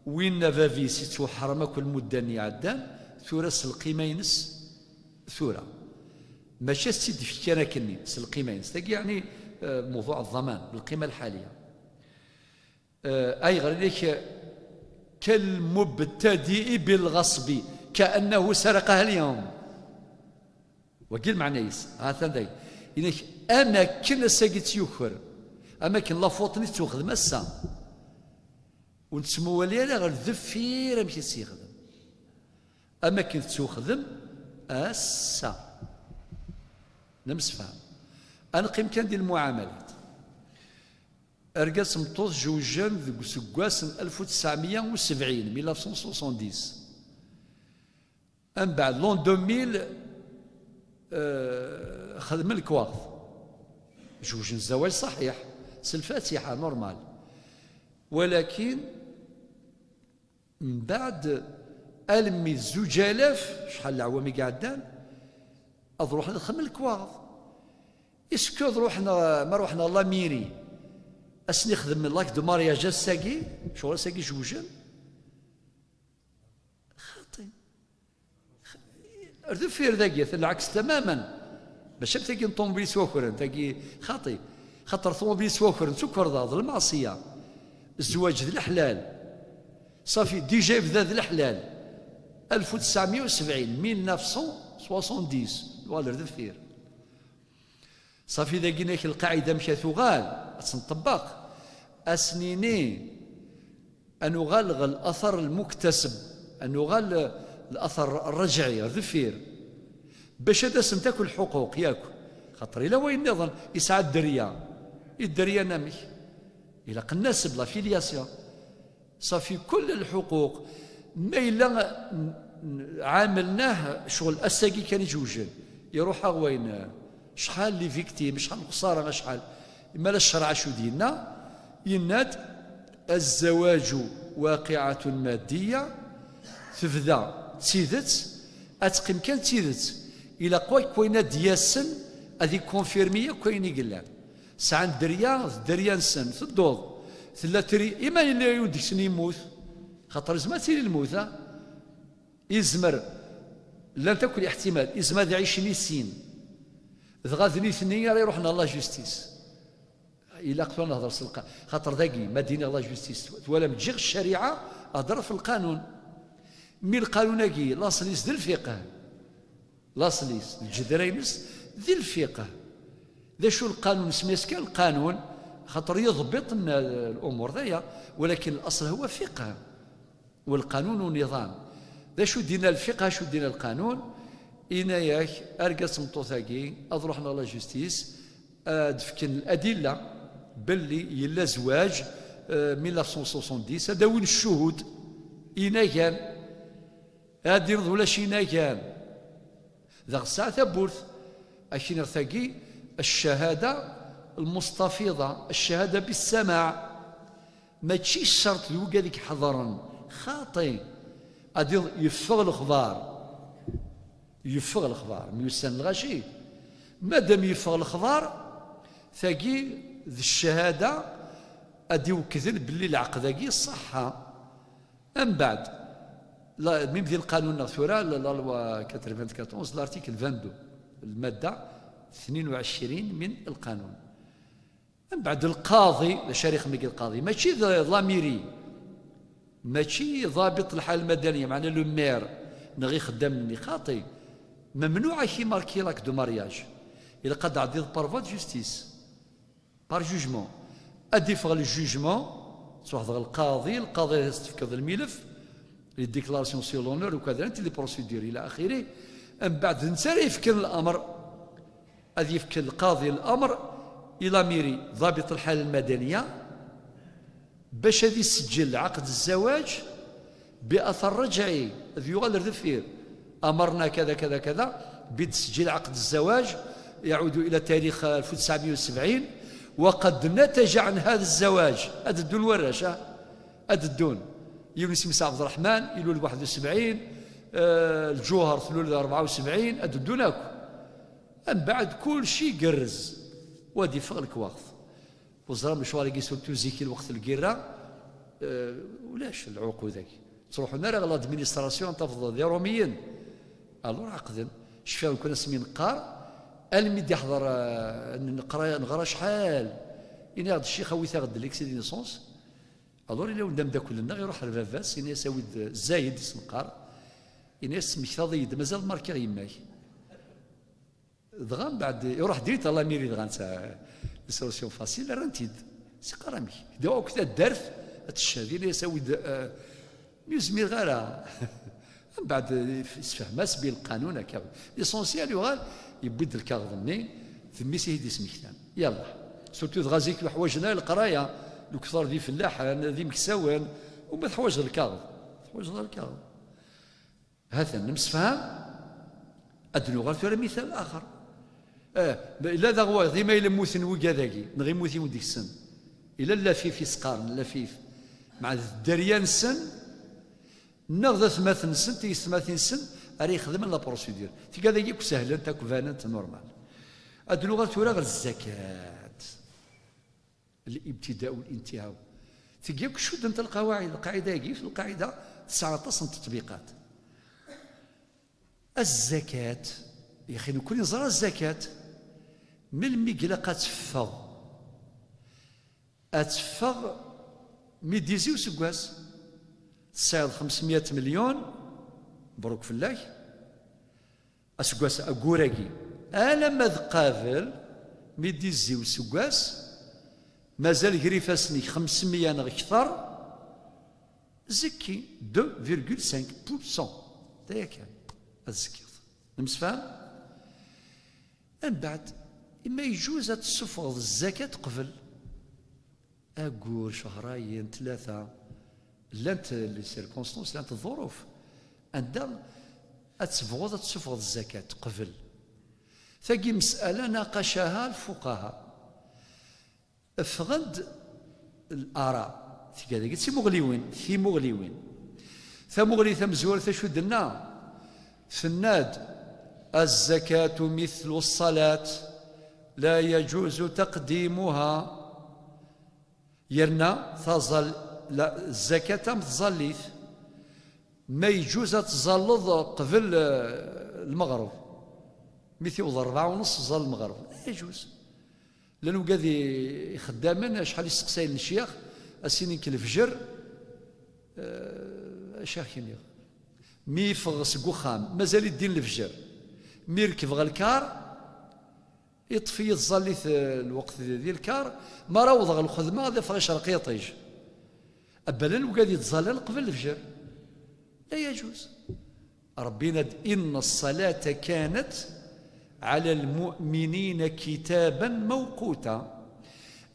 winna bab-is ittwaḥrem akk lmudda-nni iɛeddan, tura s lqima-ines tura. Mačči ad s-tt-id-fkan akkenni, s lqima-ines. Tagi, yeɛni, eh, موضوع الضمان, lqima lḥaliya. Eh, ayɣer i-, كالمبتدئ بالغصب كأنه سرقها اليوم. Wagi lmeɛna-is, ha-t-an day. Inek, am akken ass-agi tt-yuker, am akken la faute-nni tettwaxdem ass-a. Ur nettmawali ara ɣer deffir amek i tt-yexdem. Am akken tettwaxdem ass-a. Nemsefham. Ad neqqim kan di lmuɛamalat. Argaz d tmeṭṭut zewjen deg useggas n ألف وتسعمية وسبعين, mille neuf cent soixante-dix. Mbeɛd, l'an deux mille, euh, xedmen lekwaɣeḍ. Zewjen zzawaj ṣaḥiḥ, s lfatiḥa, normal. Walakin, mbeɛd, almi d zuǧ alaf, acḥal n leɛwam i iɛeddan, ad ruḥen ad xedmen lekwaɣeḍ. Est-ce que ad ruḥen, ma ruḥen ɣer la mairie, ad sen-ixdem l'acte de mariage ass-agi, ccɣel ass-agi zewjen? Xaṭi. Ar deffir dagi, atan lɛeks tamaman. Mačči am tagi n ṭumubil yettwakren, tagi xaṭi. Xaṭer ṭumubil yettwakren d tukerḍa, d lmeɛṣiyya. Zzwaǧ d leḥlal. Ṣafi, déjà yebda d leḥlal. ألف وتسعمية وسبعين, mille neuf cent soixante-dix, nuɣal ar deffir. Ṣafi, dagi-nak lqaɛida amek ad tuɣal, ad tt-nṭebbeq, ad s-nini, ad nuɣal ɣer later lmuktaseb, ad nuɣal later rrajɛi, ar deffir, bac ad asent akk lḥuquq, yak? Xaṭer ila wayen nniḍen, isɛa dderya, i dderya-nni amek? Ilaq nnaseb, la filiation. Ṣafi, kull lḥuquq. Ma yella n-, n-, ɛamel-nneɣ, ccɣel ass-agi kan i zewjen, iruḥ-aɣ wayen, acḥal les victimes, acḥal n lexṣara, acḥal. Imala ccreɛ acu d-yenna? Yenna-d, الزواج واقعة مادية, tebda d tidet, ad teqqim kan d tidet. Ilaq wakk wayen ad d-yasen ad ikunfirmi akk ayen i yellan. Sɛan dderya, d dderya-nsen, tedduḍ. Tella tri, ima yella yiwen deg-sen yemmut, xaṭer izmer ad tili lmut, a? Izmer, llant akk liḥtimal, izmer ad ɛicen i sin. Dɣa d nitni ara iruḥen ɣer la justice. Ilaq tura nehder s lqa-, xaṭer dagi, ma d-iniɣ la justice, twalam, ǧǧiɣ ccariɛa, hedreɣ f lqanun. Mi lqanun-agi, laṣel-is d lfiqh. Laṣel-is, lǧedra-ines, di lfiqh. D acu lqanun? Nsemmi-as kan lqanun, xaṭer yeḍbiṭ n-, lumuṛ d aya, walakin laṣel huwa fiqh. Walqanun uniḍam. D acu d-yenna lfiqh, acu d-yenna lqanun? Yenna-yak, argaz d tmeṭṭut-agi, ad ruḥen ɣer la justice, ad fken ladilla belli yella zzwaǧ, eh, mille neuf cent soixante-dix, ad d-awin ccuhud, inagan, ad d-iniḍ ulac inagan. Dɣa tesɛa tawwurt, ad k-iniɣ tagi, ccahada lmustafiḍa, ccahada bissamaɛ, mačči ccerṭ d wigad i iḥeḍren, xaṭi, ad d-iniḍ yeffeɣ lexbar. Yeffeɣ lexbar, myussan lɣaci. Madam yeffeɣ lexbar, tagi d ccahada ad d-iwekkden belli lɛeqd-agi ṣṣeḥḥa. Mbeɛd, la, même di lqanun-nneɣ tura, la, la loi quatre-vingt-quatorze, l'article vingt-deux, lmadda tnin u ɛecrin min lqanun. Mbeɛd lqaḍi, d acu ara ixdem deg lqaḍi? Mačči d, d la mairie. Mačči ḍabit lḥal madani, meɛna le maire neɣ ixeddamen-nni, xaṭi. Memnuɛ ad k-imarki l'acte de mariage. Ilaq ad d-tɛeddiḍ par voie de justice, par jugement. Ad d-iffeɣ le jugement, ttwaḥdeɣ lqaḍi, lqaḍi ad s-tefkeḍ lmilef, les déclarations sur l'honneur, ukadra, les procédures ila axiri. Mbeɛd d netta ara yefken lamer. Ad yefk lqaḍi lamer i la mairie, ḍabit lḥal lmadaniya, bac ad iseǧǧel ɛaqd zzawaj bi athar rajɛi, ad yuɣal ar deffir. Amerna kada, kada, kada, bi d-tesǧil ɛaqd zzawaj, يعود إلى تاريخ ألف وتسعمية وسبعين، وقد نتج عن هذا الزواج. Ad ddun warrac, ah? Ad ddun. Yiwen isem-is Ɛebd Ṛṛeḥman, ilul waḥed u sebɛin, eh, Lǧuher tlul rebɛa u sebɛin, ad ddun akk. Mbeɛd kulci igerrez, wa d-iffeɣ lekwaɣeḍ. Ur ẓriɣ acuɣer-agi, surtout zik i lweqt n lgirra, eh, ulac lɛuqud-agi. Ttruḥun ara ɣer l'administration, tafeḍ d Iṛumiyen. Alors ɛeqden. Cfiɣ nekkni asmi neqqar, almi d-iḥḍer, eh, neqra, neɣra acḥal. Ini-aɣ-d ccix, awit-aɣ-d l'extrait de naissance. Alors, yella wend ameddakel-nneɣ, iruḥ ar baba-s, ini-as, awi-d Zayed, i s-neqqar. Ini-as, tesmektaḍ-iyi-d, mazal markiɣ yemma-k. Dɣa mbeɛd, iruḥ direct à la mairie, dɣa netta, la solution facile, rran-t-id. Siqqar amek? Dɣa akk taddart ad teched, ini-as, awi-d, eh, mi ur zmireɣ ara. Mbeɛd, eh, isfehhem-as bi lqanun akka. L'essentiel yuɣal, yewwi-d lkaɣeḍ-nni, d mmi-s i t-id-ismektan. Yallah. Surtout dɣa zik ḥwaǧen ara leqraya, lekter d ifellaḥen, d imeksawen, uma teḥwaǧeḍ lkaɣeḍ. Teḥwaǧeḍ ara lkaɣeḍ. Ha-t-an, nemsefham? Ad d-nuɣal tura mital axer. Eh, illa d aɣwayeḍ, ima ila mmuten wigad-agi, neɣ imut yiwen deg-sen. Illa llafif i s-qqaren, llafif. Meɛna d dderya-nsen, neɣ d atmaten-nsen, tiyessetmatin-nsen, ara ixedmen la procédure. Tigad-agi akk sehlent, akk banent, normal. Ad d-nuɣal tura ɣer zzakat. الابتداء والانتهاء. Tigi akk cuddent lqawaɛid, lqaɛida-agi, lqaɛida tesɛa aṭas n teṭbiqat. Azzakat, yaxi nekkni neẓra azzakat, melmi i ilaq ad teffeɣ? Ad teffeɣ mi d-izzi useggas. Tesɛiḍ xemsemya milyun, mebruk fell-ak. Aseggas ayyur-agi, alamma d qabel, mi d-izzi useggas, mazal gar ifassen-ik xemsemya neɣ kter, zekki, deux virgule cinq pour cent. D aya kan, ad zekkiḍ. Nemsefham? Mbeɛd, ima yeǧuz ad tessufɣeḍ zzakat qbel. Ayyur, cehrayen, tlata, llant les circonstances, llant ḍḍuruf, anda ad tebɣuḍ ad tessufɣeḍ zzakat qbel. Tagi مسألة ناقشها الفقهاء. Ffɣen-d الآراء. Tga dagi d timuɣliwin, timuɣliwin. Tamuɣli tamezwarut acu d-tenna? Tenna-d: الزكاة مثل الصلاة لا يجوز تقديمها. Yerna taẓal-, la, zzakat am tẓallit, ma yeǧuz ad tẓalleḍ qbel, eh, lmeɣreb. Mi tiweḍ rebɛa u nṣ, ẓẓal lmeɣreb. Yeǧuz. Llan wigad i-, ixeddamen, acḥal i steqsayen ccyax, a s-inin-k lefjer, eh, acu ara k-iniɣ? Mi yeffeɣ seg uxxam, mazal-it din lefjer. Mi rekbeɣ lkar, Iṭṭef-iyi tẓallit, eh, lweqt di, di lkar, mi ara awḍeɣ lxedma ad afeɣ icreq yiṭij. Abalen wigad yettẓallan qbel lefjer. لا يجوز. Ṛebbi yenna-d: إن الصلاة كانت على المؤمنين كتابا موقوتا.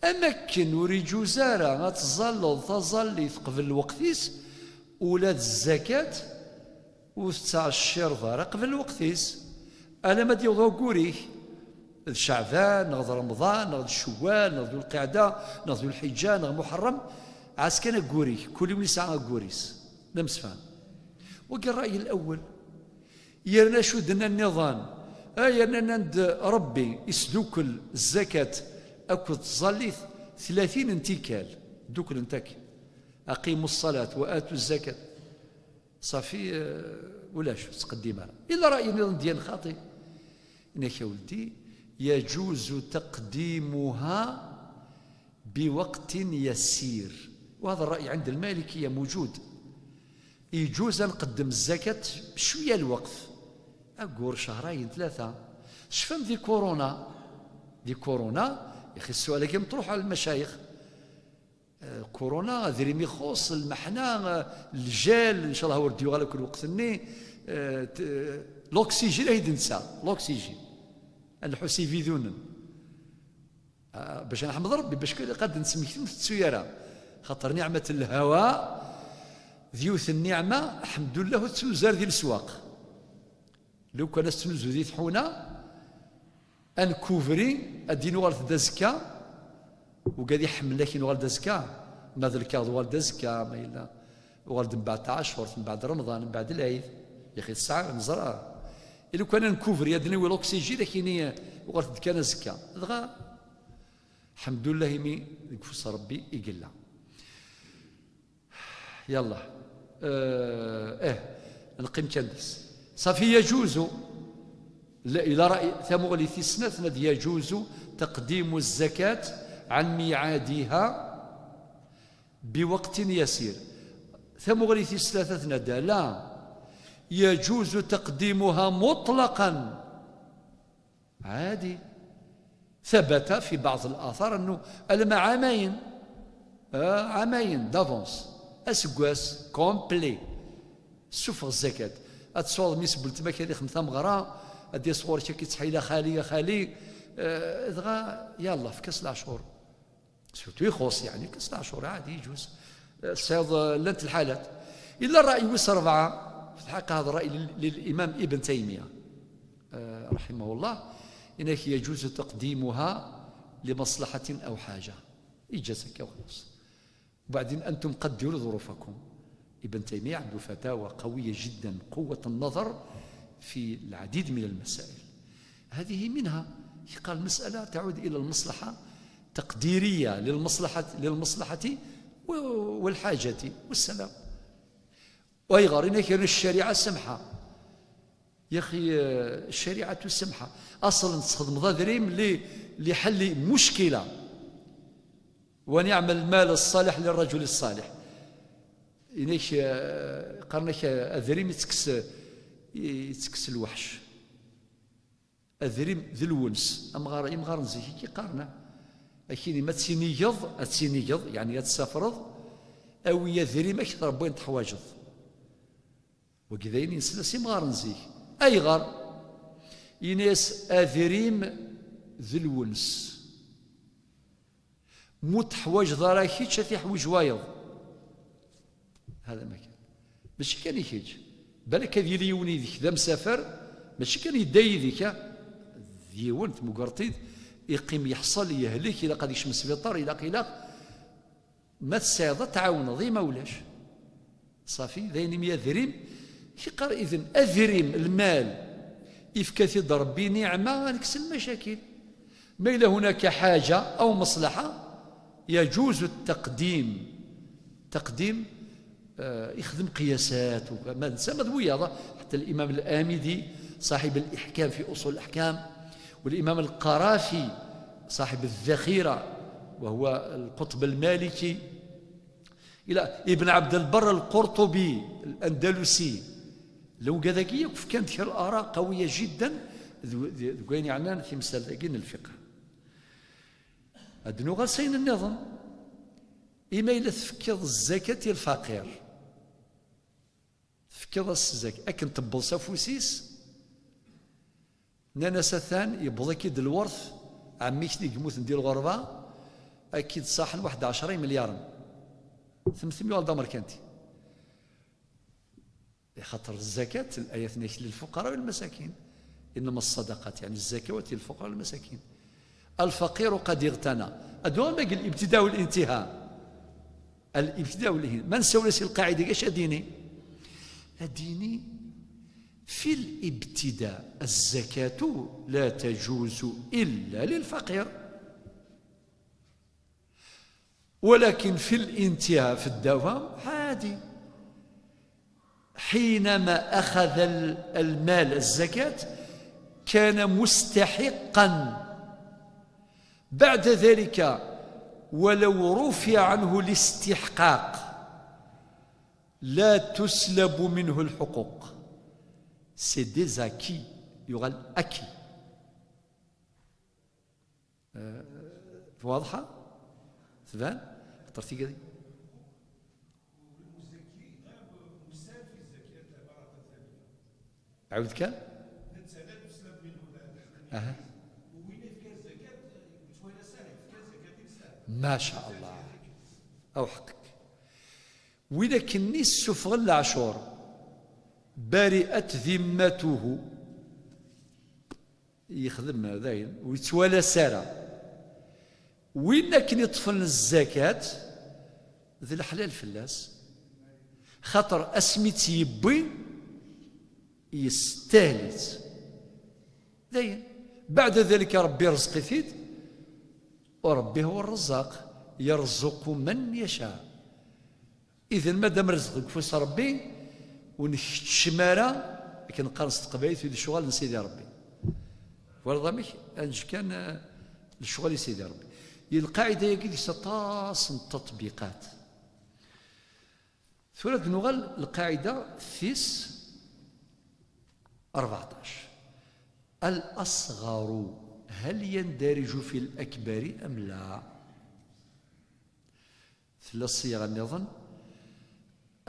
Am akken ur iǧuz ara ad tẓalleḍ taẓallit qbel lweqt-is, ula d zzakat ur tettɛeccireḍ ara qbel lweqt-is, alamma d-yewweḍ waggur-ik, d Ceɛban, neɣ d Remḍan, neɣ d Cewwal, neɣ d Dulqiɛda, neɣ d Dulḥiǧǧa, neɣ Muḥerrem, ɛas kan aggur-ik, kul yiwen yesɛa aggur-is. D amsefham. Wagi ṛṛay lawel. Yerna acu d-nnan nniḍen? A, yerna nnan-d Ṛebbi isdukel zzakat akked tẓallit tlatin n tikkal, dduklent akk. أقيموا الصلاة وآتوا الزكاة. Ṣafi, eh, ulac, ur ttqeddim ara. Illa ṛṛay nniḍen d-yan xaṭi. Inna-k a weldi: يجوز تقديمها بوقت يسير. وهذا الرأي عند المالكية موجود. Yeǧuz ad nqeddem zzakat cwiya lweqt, aggur, cehrayen, tlata. Tecfam di kuruna, di kuruna, yaxi ssual-agi meṭruḥ ɣer lmacayix. Eh, kuruna, adrim ixuṣ, lmeḥna, eh, ljal, ncallah ur d-yuɣal akk lweqt-nni, eh, t-, eh, l'oxygène ay d-nsa, l'oxygène. Ad nḥus ibidunen. Ah, bac ad neḥmed Rebbi, bac kan ad d-nesmekti ur tettu ara. Xaṭer niɛmat lhawa, d yiwet n niɛma, ḥemdullah, ur tettnuzu ara di leswaq. Lukan ad tettnuzu di tḥuna, ad nkubri, ad d-inuɣal d azekka, ugad iḥemmel ak inuɣal d azekka, ma d lkaɣeḍ uɣal d azekka, ma yella. Uɣal-d mbeɛd ɛacur, mbeɛd Remḍan, mbeɛd Lɛid. Yaxi tesɛa, neẓra. I lukan ad nkubri, ad d-nawi l'oxygène, ad k-ini, uɣal-d kan azekka. Dɣa, ḥemdullah, imi deg ufus Rebbi i yella. Yallah. Eh, eh, neqqim kan deg-s. Ṣafi, yaǧuzu. La, ila ra'y, tamuɣli tis snat, nna-d yaǧuzu taqdimu zzakat ɛan miɛadiha. بوقت يسير. Tamuɣli tis tlata tenna-d, la, يجوز تقديمها مطلقا. عادي. ثبت في بعض الآثار أنه ألم عامين، آه، عامين d'avance، aseggas complet. Ssufeɣ zzakat. Ad tesɛuḍ mmi-s n weltma-k ad ixdem tameɣra, ad d-yas ɣur-k ad k-ittḥayil a xali, a xali. Eh, dɣa, yallah, efk-as leɛcur. Surtout ixuṣ, يعني, كاس العاشور عادي يجوز. آه، السيد، آه، لنت الحالات. إلا الرأي ويس أربعة، في الحقيقة هذا الرأي لل-، للإمام ابن تيمية، آه، رحمه الله، إنك يجوز تقديمها لمصلحة أو حاجة. إجازة كوخلص. وبعدين أنتم قدروا ظروفكم. ابن تيمية عنده فتاوى قوية جدًا، قوة النظر في العديد من المسائل. هذه منها، قال المسألة تعود إلى المصلحة تقديرية للمصلحة، للمصلحة و-، والحاجة والسلام. ويغار إنك الشريعة سمحة. يا أخي، آه، الشريعة سمحة. أصلًا تستخدم ذا دريم ل-، لحل مشكلة. ونعم المال الصالح للرجل الصالح. إنك، آه، قرنك، آه، أذريم يتكس، يتكس الوحش. Adrim d lwens. Amɣar, imɣaren zik i qqaren, ah. Akini ma tinigeḍ, ad tinigeḍ, yeɛni ad tsafreḍ, awi adrim akter n wayen teḥwaǧeḍ. Wagi d ayen yensla s imɣaren zik. Ayɣer? Ini-as adrim d lwens. Mu teḥwaǧeḍ ara kečč, ad t-iḥwiǧ wayeḍ. Hada ma kan. Mačči kan i kečč. Balak ad yili yiwen yid-k d amsafer, mačči kan yedda yid-k, ah. D yiwen, tmugreḍ-t-id, iqqim yeḥṣel, yehlek, ilaq ad yekcem sbiṭar, ilaq, ilaq. Ma tesɛiḍ, ad tɛawneḍ, i ma ulac. Ṣafi, d ayen imi adrim, yeqqar idem, adrim, lmal, ifka-t-id Rebbi niɛma, ad nekkes lmacakil. Ma yella hunaka ḥaǧa aw maṣlaḥa, yaǧuz taqdim. Taqdim, eh, ixdem qiyasat, u-, ma nsa ma d wiyaḍ, ḥetta Limam Lamidi, صاحب الإحكام في أصول الأحكام، والإمام القرافي، صاحب الذخيرة، وهو القطب المالكي، إلى ابن عبد البر القرطبي الأندلسي. Llan wigad-agi yakk fkan-d kra n l'ara qawiya jiddan d-, d-, deg wayen yeɛnan timsal-agi n lfiqh. Ad nuɣal s ayen nniḍen. Imi yella tefkiḍ zzakat i lfaqir. Tefkiḍ-as zzakat. Akken tewweḍ s afus-is, nnan-as atan, yewweḍ-ak-id lwert, ɛemmi-k-nni yemmuten di lɣerba, ad k-id-ṣaḥen waḥed ɛecra imelyaren. Temtem yuɣal d amerkanti. Ixaṭer zzakat, الآية تنهي للفقراء والمساكين. إنما الصدقات، يعني الزكوات، للفقراء والمساكين. الفقير قد اغتنى. Ad nuɣal ma deg الابتداء والانتهاء. الابتداء والانتهاء. Ma nsawel-as i lqaɛida-agi, acu ad d-yini? Ad d-yini, في الابتداء الزكاة لا تجوز إلا للفقير. ولكن في الانتهاء، في الدوام، عادي. حينما أخذ ال-، المال الزكاة كان مستحقا. بعد ذلك ولو رفع عنه الاستحقاق، لا تسلب منه الحقوق. C'est des acquis. يغال acquis. آه، واضحة؟ تبان؟ خاطر تيجي. عاود كان؟ أها. ما شاء الله. أو حقك. وين كني السفغ العشور. برئت ذمته. يخدم داين ويتوالى سارة. وين كن يطفل الزكاة؟ ذي الحلال فلاس. خاطر أسميت يبوي يستاهلت. داين. بعد ذلك ربي يرزق فيد، وربي هو الرزاق، يرزق من يشاء. إذن مادام رزق deg ufus ربي، ونكتشم ara، akken qqaren s teqbaylit, d lecɣal n Sidi Ṛebbi. Twalaḍ amek? Ad neǧǧ kan, eh, lecɣal i Sidi Ṛebbi. I lqaɛida-agi deg-s aṭas n taṭbiqat. Tura ad nuɣal lqaɛida tis rbeɛṭac. الأصغر هل يندرج في الأكبر أم لا؟ Tella ṣṣiɣa nniḍen.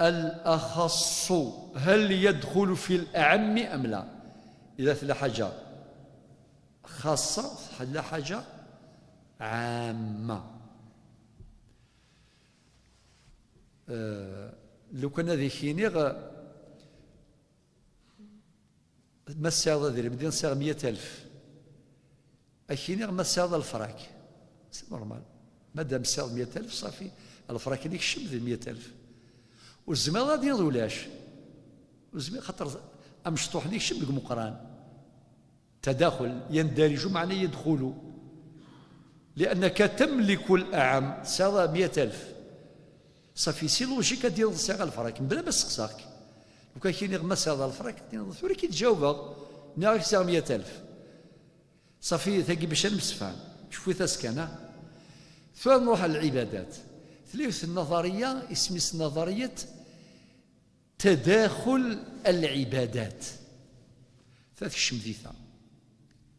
الأخص هل يدخل في الأعم أم لا؟ إذا tella ḥaǧa xaṣṣa, tella ḥaǧa ɛamma. Eh, lukan ad ak-iniɣ, Ma tesɛiḍ adrim, din sɛiɣ meyya alef. Ad k-iniɣ ma tesɛiḍ lefrak. C'est normal. Madam tesɛiḍ meyya alef, ṣafi. Lefrak-nni kcem di meyya alef. Ur tezmireḍ ad d-tiniḍ ulac. Ur tezmireḍ, xaṭer amecṭuḥ-nni kcem deg umeqqran. تداخل، يندرج معنى يدخل. لأنك تملك الأعم، tesɛiḍ meyya alef. Ṣafi, si logique ad d-tiniḍ sɛiɣ lefrak, mebla ma sseqsaɣ-k. Lukan k-iniɣ ma tesɛiḍ lefrak, ad d-tiniḍ tura ad k-id-jawbeɣ, nniɣ-ak sɛiɣ meyya alef. Ṣafi, tagi bac ad nemsefham. Cfut-as kan, ha? Tura nruḥ ɣer lɛibadat. Tella yiwet n nnaḍerya, isem-is nnaḍeryat تداخل العبادات. Ta tekcem di ta.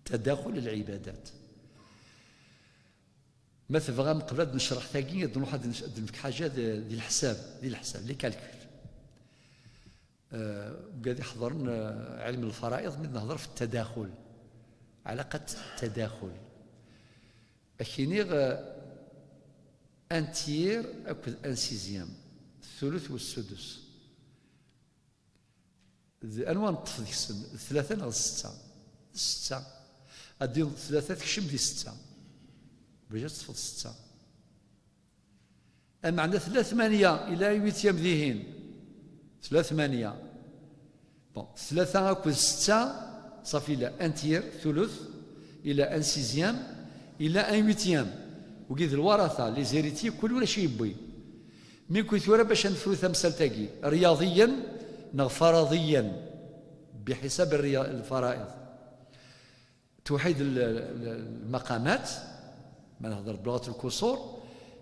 تداخل العبادات. Ma tebɣam, qbel ad necreḥ tagi, ad nruḥ ad nec-, ad nefk ḥaǧa di, di leḥsab, di leḥsab, les calculs. Eh, wigad iḥeḍren, eh, ɛilm lfara'iḍ, mi d-nehḍer f التداخل. علاقة التداخل. Ad k-iniɣ, eh, un tiers akked un sixième. Thuluth u ssudus. D anwa neṭṭef deg-sen? D tlata neɣ d setta? D setta. Ad d-tiniḍ tlata tekcem di setta. Bac ad teṭṭfeḍ setta. Ameɛna tella tmanya, ila un huitième dihin. Tella tmanya. Bon, tlata akked setta, ṣafi ila un tiers, thuluth, ila un sixième, ila un huitième. Wigi d lwaratha, les héritiers, kul ulac i yewwi. Mi kwi tura bac ad nefru tamsalt-agi, ryaḍiyan neɣ faraḍiyan, biḥisab rya-, lfara'iḍ. Tewḥid l-, l-, lmaqamat, ma nehder bluɣat lkusur,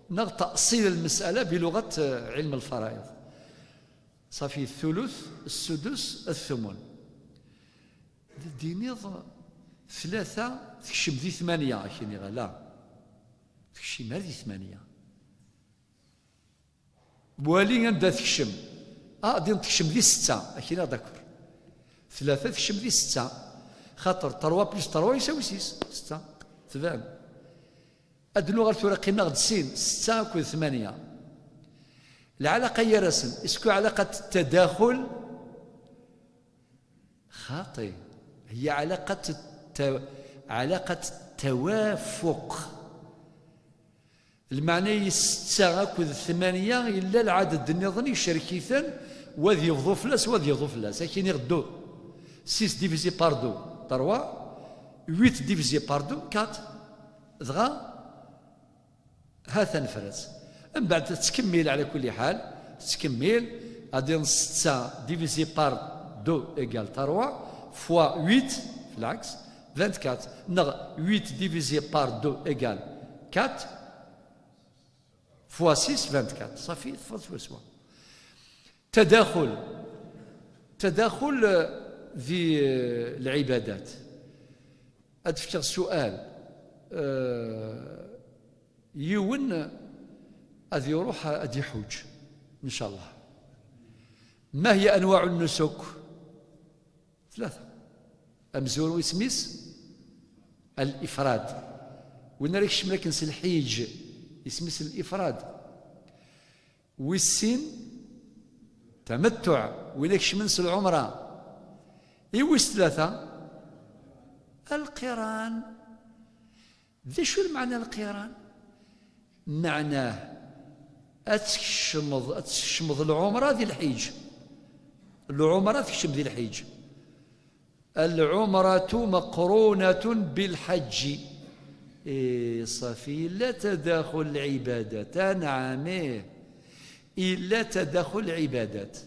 neɣ taṣil lmes'ala biluɣat, eh, ɛilm lfara'iḍ. Ṣafi, thuluth, ssudus, thumun. D-, d-iniḍ tlata tekcem di tmanya, ad k-iniɣ ala. Tekcem ar di tmanya. Wali anda tekcem. Ah, din tekcem di setta, ad k-iniɣ d'accord. Tlata tekcem di setta. Xaṭer trois plus trois ysawi six, setta. Tban. Ad nuɣal tura qqimeɣ-d sin, setta akked tmanya. Lɛalaqa gar-asen, est-ce que ɛalaqa n ttadaxul? خاطئ. هي علاقة الت-، علاقة التوافق. Lmeɛna-is setta akked tmanya, yella lɛaded nniḍen icerk-iten, wa ad yebḍu fell-as, wa ad yebḍu fell-as. Ad k-iniɣ deux. Six divisé par deux, trois. Huit divisé par deux, quatre. Dɣa, ha-t-an nefra-tt. Mbeɛd tettkemmil, ɛla kulli ḥal, tettkemmil, ad d-tiniḍ setta divisé par deux égale trois, fois huit, في العكس, vingt-quatre, neɣ huit divisé par deux égale quatre, fois six, vingt-quatre. Ṣafi, teffeɣ swaswa. Tadaxul. Tadaxul, eh, di, eh, lɛibadat. Ad d-fkeɣ sual. Eh, yiwen ad iruḥ ad iḥuǧ, ncallah. Ma hiya anwaɛu nnusuk? Tlata. Amezwaru isem-is al-ifrad. Win ara ikecmen akken s lḥiǧ, isem-is al-ifrad. Wis sin, tamattuɛ, win ikecmen s lɛumra. I wis tlata, alqiran. D acu lmeɛna alqiran? Meɛnah, ad tkecmeḍ, ad tkecmeḍ lɛumra di lḥiǧ. Lɛumra tekcem di lḥiǧ. العمرة مقرونة بالحج. إيه، صافي، إلا تداخل العبادات. آه، نعم، إيه. إلا تداخل العبادات.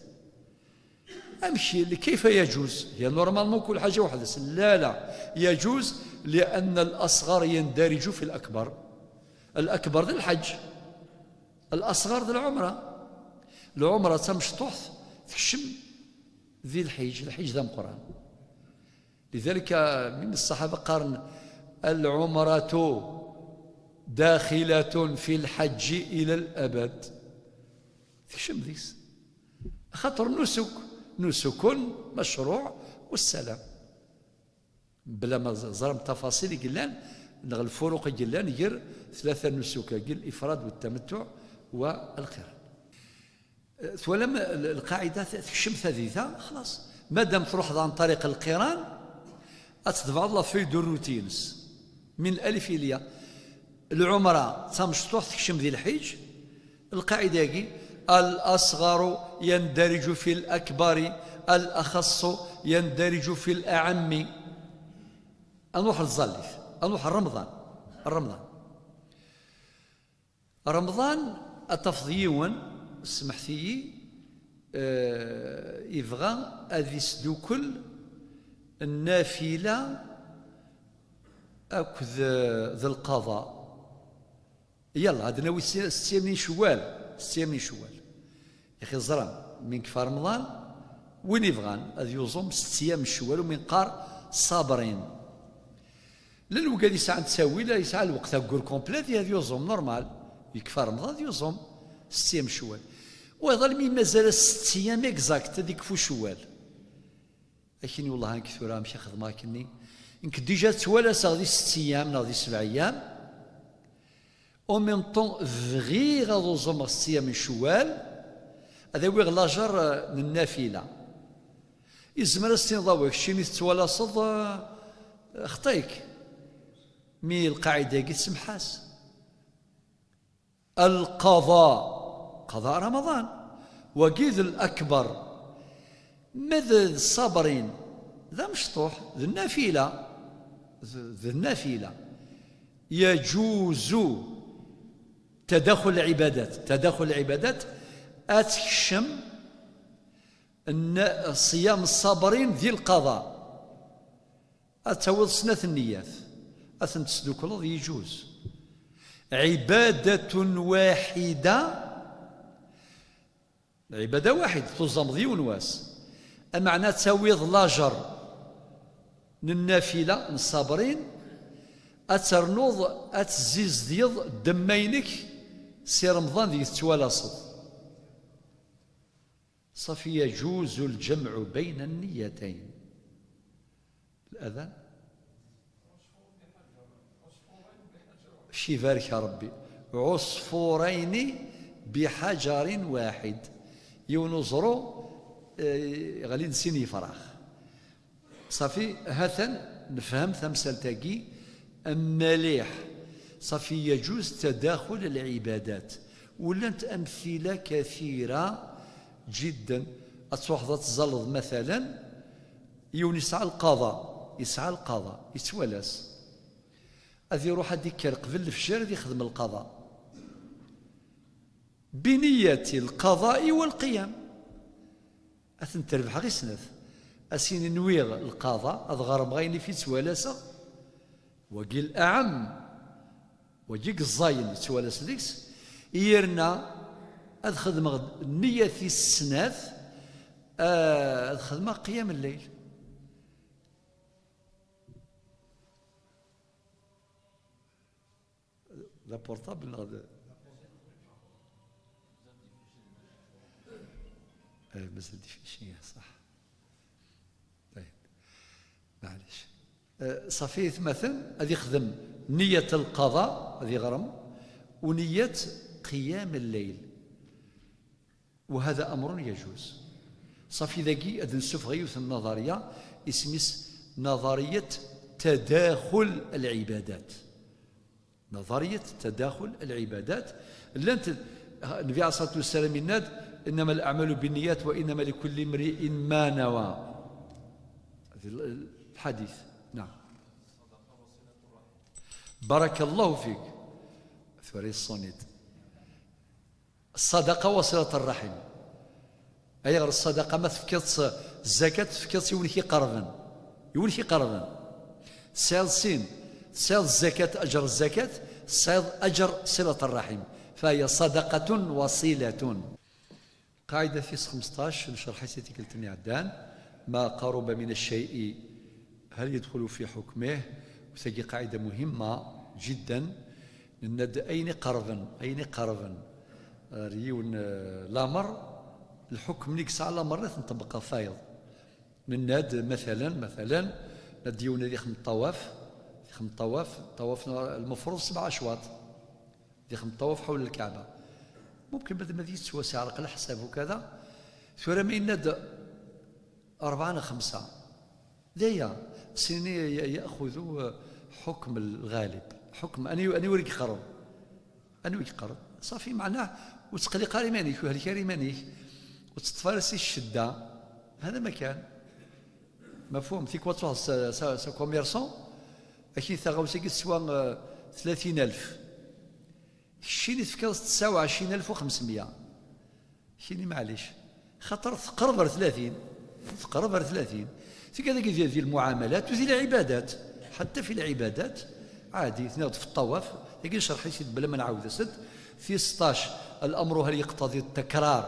أمشي، كيف يجوز؟ هي normalement كل حاجة وحدها. لا، لا، يجوز لأن الأصغر يندرج في الأكبر. الأكبر ذا الحج، الأصغر ذا العمرة. العمرة تمشطوحت تكشم ذي الحج، الحج ذا مقران. لذلك من الصحابة قارن: العمرة داخلة في الحج إلى الأبد. تكشم ذيس. خاطر نسك، نسك مشروع والسلام. بلا ما ز-، زرم التفاصيل يقلان، نغ الفروق يقلان، ير ثلاثة نسك، يقل الإفراد والتمتع والقران. أه، ثولم ال-، القاعدة ت-، تكشم ثذيثة، خلاص. ما دام تروح عن طريق القران، أتدفع الله في دور روتينس. من الألف إلى الياء. العمرة تمشطوح تكشم ذي الحج. القاعدة ياكي: الأصغر يندرج في الأكبر، الأخص يندرج في الأعم. أنروح للزلف، أنروح لرمضان. رمضان. رمضان أتفضيون، سمحتي، آه، يبغى أذي سدوكل النافلة أكذ ذا القضاء. يلا، هاد ناوي س-، ست أيام من شوال، ست أيام من شوال. يا أخي، زرم، من كفى رمضان، وين يبغان، هاد يوزوم ست أيام من شوال ومن قار صابرين. للوقت هذه ساعة تساوي، لا يسعى الوقت أقول كومبليت، هاد يوزوم نورمال. يكفى رمضان، هاد يوزوم ست أيام من شوال. ويظل مي مازال ست أيام إكزاكت، هاد يكفو شوال. أكني والله هانك ثورة مشي خدمة كني. إنك ديجا توالى ساغ دي ست أيام، ناغ دي سبع أيام. أو ميم طون، بغيغ أضوزم الصيام من شوال، هذا ويغ لاجر، آه، النافلة. يزمر السين ضاوي، شيني تتوالى صد، آه، خطيك. مي القاعدة قد سمحاس. القضاء، قضاء رمضان، وقيد الأكبر. ماذا الصابرين؟ ذا مشطوح، ذا النافلة، ذا النافلة. يجوز تداخل العبادات، تداخل العبادات أتكشم الن-، صيام الصابرين ذي القضاء. أتاوض سنة النيات، أثن تسدوكلض يجوز. عبادة واحدة، عبادة واحد، تزمض يون واس. أمعنى تاويض لاجر النافلة الصابرين، أترنوض أتزيز ديض دمينك سي رمضان دي تتوالى صد. صافي، يجوز الجمع بين النيتين. الأذان. شي بارك يا ربي. عصفورين بحجر واحد. يونو زرو، آه، غلي نسيني فراخ. صافي، هاثن نفهم ثمسالتاكي مليح. صافي، يجوز تداخل العبادات. ولنت أمثلة كثيرة جدًا. أتوحظة تزلظ مثلًا، يون يسعى القضاء، يسعى القضاء، يتولاس. أذي يروح أدي كير قبل الفجر أذي يخدم القضاء. بنية القضاء والقيام. أثن تربح غير سنة. أسين نويغ القضاء، أضغر مغاين في توالسة. وقيل أعم. وقيل الزاين توالس ديكس. إيرنا أذ خدمغ النية في السنات. Ah, ad xedmeɣ qiyam lleyl. D aportable neɣ d... Eh, mazal d-ifecci, ṣaḥ. Ṭayeb. Maɛlic. Eh, ṣafi, itmaten, ad ixdem niyat lqaḍa, ad iɣrem, u niyat qiyam lleyl. وهذا أمر يجوز. Ṣafi, dagi ad nsufeɣ yiwet n naḍariya, isem-is naḍariyat tadaxul lɛibadat. Naḍariyat tadaxul lɛibadat. Llant, Nnbi ɛalayhi ṣṣalatu wassalam yenna-d: إنما الأعمال بالنيات وإنما لكل امرئ ما نوى. Di l-, lḥadit. Naam. Barakallahu fik. Tura yeṣṣun-id. Ṣṣadaqa wa ṣilat ṛṛaḥim. Ayɣer ṣṣadaqa ma tefkiḍ-tt zzakat, tefkiḍ-tt i win i k-iqerben? I win i k-iqerben. Tesɛiḍ sin, tesɛiḍ zzakat, aǧer zzakat, tesɛiḍ aǧer ṣilat ṛṛaḥim. فهي صدقة وصلة. Qaɛida tis xmesṭac, necreḥ-itt i tikkelt-nni iɛeddan: ما قرب من الشيء هل يدخل في حكمه؟ U tagi qaɛida muhimma jiddan. Nenna-d ayen iqerben, ayen iqerben ar yiwen, eh, lamer, lḥukm-nni yesɛa lamer ad t-nṭebbeq ɣef wayeḍ. Nenna-d, matalen, matalen, nenna-d yiwen ad ixdem ṭṭawaf, ixdem ṭṭawaf, ṭṭawaf lmefruḍ sebɛa acwaṭ. Ad ixdem ṭṭawaf ḥawla lkaɛba. Mumkin ma d, ma d yettwasi ɛreq leḥsab ukada. Tura ma yenna-d rebɛa neɣ xemsa, d aya, sini ya-, ya'xudu, eh, ḥukm lɣalib. Ḥukm, ani, ani ur iqerreb? Ani ur iqerreb? Ṣafi, meɛnah, ur ttqelliq ara iman-ik, ur hellik ara iman-ik, ur tteṭṭef ara si ccedda. Hada ma kan. Mafhum, tikwal ad truḥeḍ s, s, s commerçant, akin taɣawsa-agi teswa, eh, tlatin alef. Keččini tefkiḍ tesɛa u ɛecrin alef u xemsmya. Kini maɛlic. Xaṭer teqreb ar tlatin. Teqreb ar tlatin. Tigad-agi di, di lmuɛamalat u di lɛibadat. Ḥatta fi lɛibadat, ɛadi, tenniḍ-d fi ṭṭawaf, tagi necreḥ-itt-id bla ma nɛawed-as-d. Tis seṭṭac, الأمر هل يقتضي التكرار؟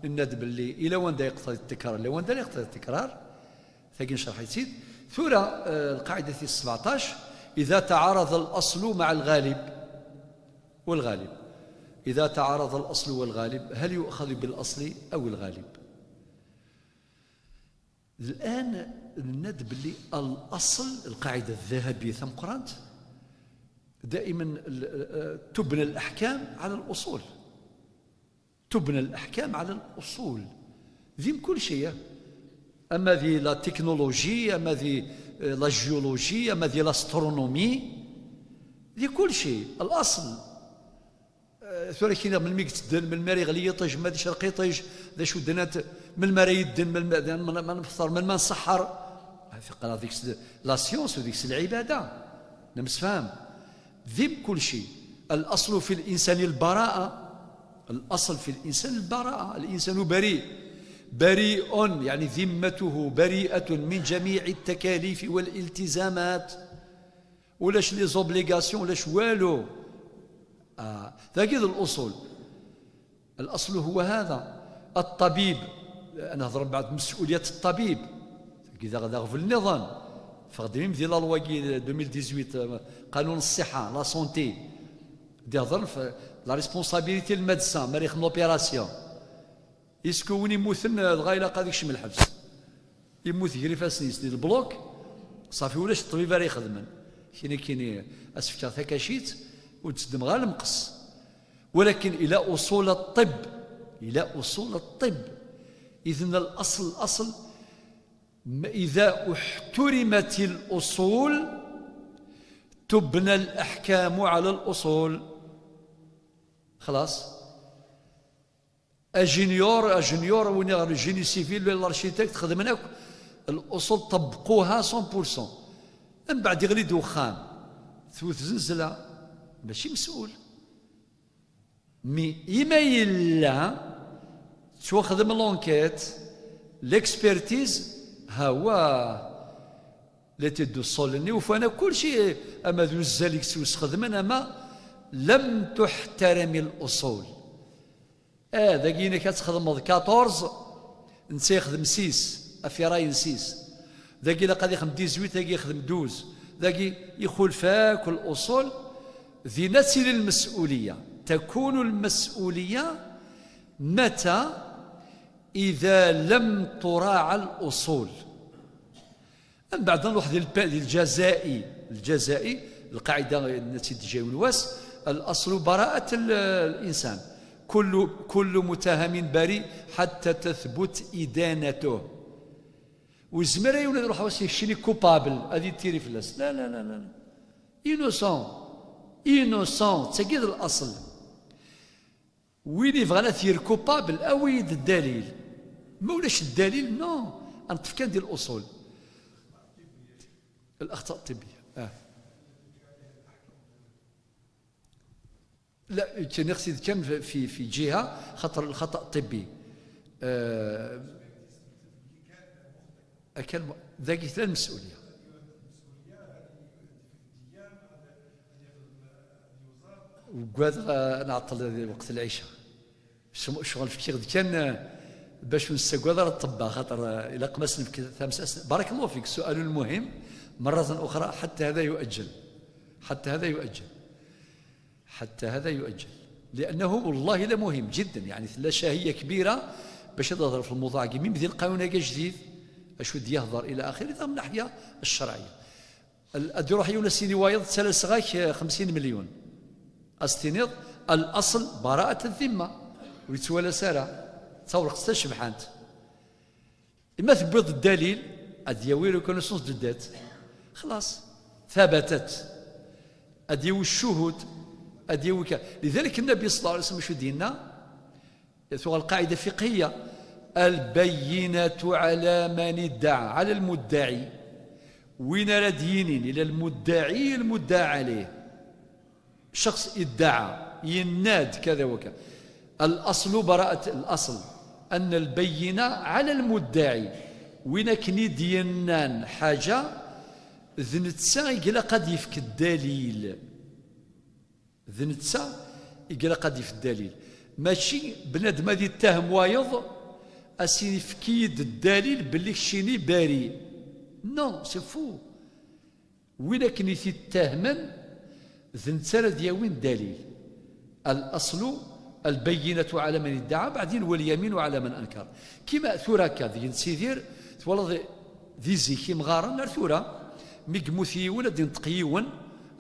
Nenna-d belli ila wanda yeqtadi ttakrar, ila wanda la yeqtadi ttakrar. Tagi necreḥ-itt-id. Tura, eh, lqaɛida tis sebɛṭac: إذا تعارض الأصل مع الغالب. والغالب. إذا تعارض الأصل والغالب، هل يؤخذ بالأصل أو الغالب؟ الآن nenna-d belli الأصل, القاعدة الذهبية tameqqrant, دائما ال-, آه، تبنى الأحكام على الأصول. تبنى الأحكام على الأصول. Di mkul cay, ama di la technologie, ama di, eh, la géologie, ama di l'astronomie, di kul cay, الأصل. Eh, tura kini melmi i yettedden, melmi ara yeɣli yiṭij, ma d icreq yiṭij, d acu ddnat, melmi ara yedden, melmi, ma, ma nfeṭṭer, melmi nṣeḥḥer. Teqra deg-s la science u deg-s lɛibada. Nemsefham. Di mkul cay. الأصل في الإنسان البراءة. الأصل في الإنسان البراءة. الإنسان بريء. بريء، يعني ذمته بريئة من جميع التكاليف والالتزامات. Ulac les obligations, ulac walu. Ah, dagi d الأصول. الأصل هو هذا. الطبيب، أنا نهضر بعد مسؤولية الطبيب. Tagi d, d aɣbel nniḍen. Ffeɣ-d mim di la loi-agi deux mille dix-huit, euh, قانون الصحة, la santé. D-, d-, la responsabilité n lmedsa, mi ara yexdem l'opération. Est-ce que win immuten, euh, dɣa ilaq ad ikcem lḥebs? Yemmut gar ifassen-is di lblok, ṣafi ulac ṭṭbib ara ixedmen. Kini, kini, ad s-fkeɣ takacit, ur d-teddem ɣer lemqes. ولكن إلى أصول الطب، إلى أصول الطب. إذن الأصل، الأصل، م-، إذا احترمت الأصول تبنى الأحكام على الأصول. خلاص؟ Ingénieur, ingénieur, win iɣer génie civil, l'architecte, xedmen akk الأصول, طبقوها cent pour cent. Mbeɛd iɣli-d uxxam, twet zenzla, mačči مسؤول. Mi ima yella, tettwaxdem l'enquête, l'expertise, hawa, l'étude du sol-nni, ufan akk kulci, ama d uzzal i yettwasxedmen, ama لم تحترم الأصول. Ah, dagi inek ad txedmeḍ quatorze, Netta yexdem sis, afiray n sis. Dagi ilaq ad yexdem dix-huit, dagi yexdem douze. Dagi ixulef akk l'usul. Dinna ad tili lmes'uliya. تكون المسؤولية متى؟ إذا لم تراعى الأصول. Mbeɛd ad nruḥ di lpa-, di lǧaza'i. Lǧaza'i, lqaɛida n-, ad tt-id-ǧǧayen wass, الأصل براءة ال-, الإنسان. كل، كل متهم بريء حتى تثبت إدانته. Ur yezmir ara yiwen ad iruḥ wass yekcini coupable, ad yettiri fell-as. La, la, la, la, la. Innocent. Innocent. D tagi d l'aṣel. Win yebɣan ad t-yerr coupable, awi-yi-d ddalil. Ma ulac ddalil, non. Ad neṭṭef kan di l'usul. الأخطاء الطبية. آه. لا، كان يقصد كان في، في، في جهة، خاطر الخطأ الطبي. آه، أكل م-، ذاك ثلاث مسؤولية. وقال، آه، نعطل وقت العشاء. شم-، شغل فكيغ كان، آه، باش نستقبل الطباء، خاطر، آه، إلا قماس نفك ثمس أس-، بارك الله فيك، سؤال مهم. مرة أخرى، حتى هذا يؤجل. حتى هذا يؤجل. حتى هذا يؤجل. لأنه والله لمهم جدًا، يعني، لا شاهية كبيرة باش تظهر في الموضوع كي ميم ذي القانون جديد، أشو دي يهضر إلى آخره، من الناحية الشرعية. ال-، أدي روح يونس سيني وايض، تسال سغاك، آه، خمسين مليون. أستنيض، الأصل براءة الذمة. ويتسوى سارة. تصور قصة شبحانت. إما تبيض الدليل، أدي يوي reconnaissance de dette. خلاص. ثبتت. أدي يوي الشهود. أدي يوي ك-، لذلك النبي صلى الله عليه وسلم شو دينا؟ ثغ القاعدة فقهية. البينة على من ادعى، على المدعي. وين راه دينين؟ إلى المدعي، المدعى عليه. شخص ادعى، يناد كذا وكذا. الأصل براءة، الأصل أن البينة على المدعي. وين كني دينان حاجة، ذ نتسا يقلا قد يفك الدليل. ذ نتسا يقلا قد يفك الدليل. ماشي بنادم هذه يتهم وايض، أسين يفكيد الدليل باللي شيني بريء. Non, c'est faux. وين أكن يتهمن، ذ نتسا راه دياوين دليل. الأصل البينة على من ادعى، بعدين واليمين على من أنكر. كيما ثورة كا ذي نسيدير، تولد ذي زيكي مغارن، نار ثورة، مي قموت يون، أدين تقيون،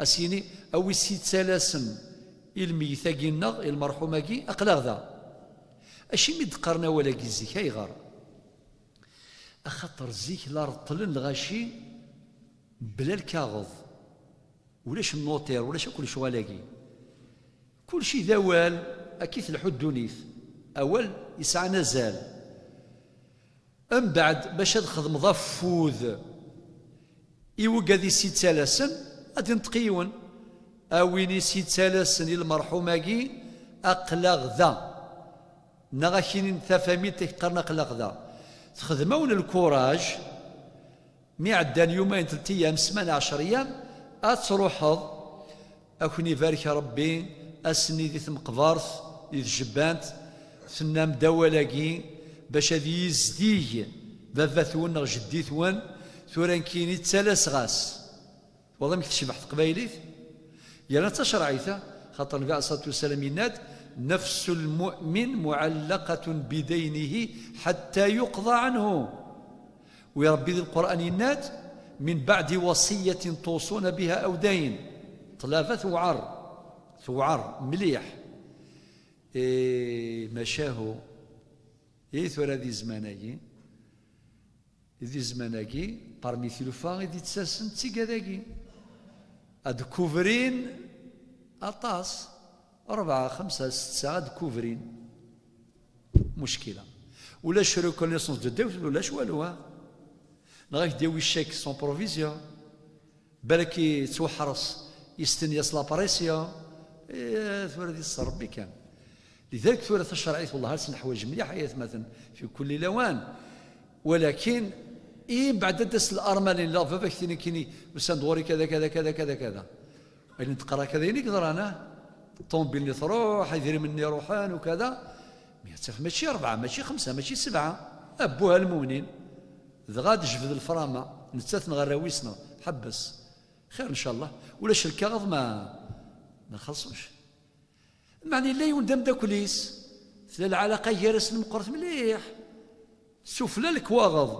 أسيني، أوي سيد سلاسن، الميت أجي النغ، المرحوم أجي، أقلاغ ذا. أشي مي دقرنا ولا جي زيك، أي غار. أخطر زيك لا رطلن الغاشي بلا الكاغذ. ولاش النوتير، ولاش كل شغل أجي. كل شيء ذا وال، أكيد الحدونيث. أول يسعى نزال. أم بعد باش تخدم ضفوذ. إيوقا ذي سيد سلاسن، أدي نتقيون. أويني سيد سلاسن المرحوم أجي، أقلاغ ذا. نغاكين تفاميل تكقرن أقلاغ ذا. تخدمون الكوراج، مي عدان يومين، ثلاث أيام، سمانة، عشر أيام، أتروحض. أكن يبارك ربي، أسني دي تمقبرت، دي تجبانت، ثنام دوالاقي، باش هذه يزديج، بابا ثون، جدي ثون، ثورا نكيني تسالاس غاس. والله مك تشبح تقبايليت. يا لا تشرعيته، خاطر النبي عليه الصلاة والسلام يناد: "نفس المؤمن معلقة بدينه حتى يقضى عنه". ويربي ذي القرآن يناد: "من بعد وصية توصون بها أو دين". طلابة ثوعر، ثوعر مليح. إيه، مشاهو. إيه، ثورة ذي زمانايين. Di zzman-agi, parmi tilufa i d-yettasen d tigad-agi. Ad d-kubrin aṭas, rebɛa, xemsa, setta, ad d-kubrin. Muckila. Ulac reconnaissance de dette, ulac walu, ha? Neɣ ad k-d-yawi chèque sans provision. Balak yettwaḥres, yesten-yas la pression. Eh, tura d iṣṣer Rebbi kan. Lidalik tura tacerɛit, wellah, ad tt-neḥwaǧ mliḥ, ay atmaten, fi kulli lawan. Walakin, i mbeɛd ad d-tas l'armaline, la, baba-k tini kini, usan-d ɣur-i kada, kada, kada, kada, kada. Ayen teqra kada, ayen i yeḍran, ah? Ṭṭumbil-nni truḥ, idrimen-nni ruḥen, u kada. Mi ad taf, mačči rebɛa, mačči xemsa, mačči sebɛa. Abbuh al-mumnin, dɣa ad d-jbed leframa, nettat neɣ arraw-is neɣ, ḥebbes. Xir, ncallah. Ulac lkaɣeḍ ma, ma nxelṣuc. Meɛna yella yiwen d amdakel-is, tella lɛalaqa gar-asen meqqret mliḥ. Sufla lekwaɣeḍ.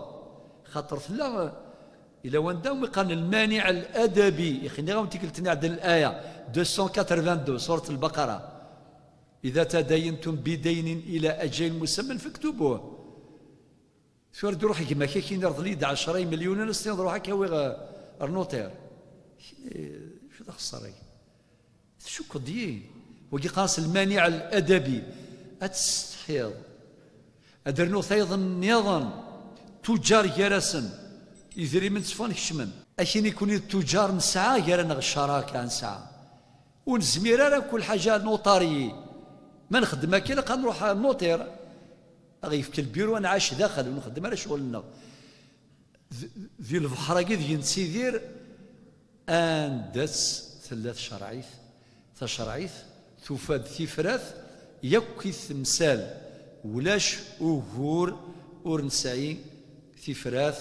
Xaṭer tella, ila wanda umi qqaren lmaniɛ al-adabi, ixni ɣawen tikkelt-nni ɛeddan l'aya deux cent quatre-vingt-deux, surat al-Baqara. Ida tadayentum bidaynin ila ajalin musamman faktubuh. Tura d-ruḥ gma-k akin irḍel-iyi-d ɛecra imelyunen, as-tiniḍ ruḥ ad k-awiɣ, eh, ar notaire. Kini, acu d axeṣṣar-agi? Tcukkeḍ-yi? Wagi qqaren-as lmaniɛ al-adabi. Ad tessetḥiḍ. Ad rnuɣ tayeḍ nniḍen. Tuǧar gar-asen. Idrimen tteffɣen kecmen. Akin ikuni d tuǧar nesɛa gar-aneɣ cceraka nesɛa. Ur nezmir ara kul ḥaǧa notaire. Ma nxeddem akka, ilaq ad nruḥ notaire. Ad ɣ-yefk lbiru, ad nɛac daxel, ur nxeddem ara ccɣel-nneɣ. D-, di lebḥer-agi deg nettidir, anda-tt tella tcerɛit? Tacerɛit tufa-d tifrat yakk i temsal. Ulac ugur ur nesɛi tifrat.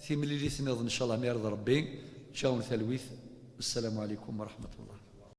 Timlilit nniḍen, ncallah, mi ara d Rebbi, ǧǧawen talwit. Wassalamu ɛalaykum wa raḥmatullah.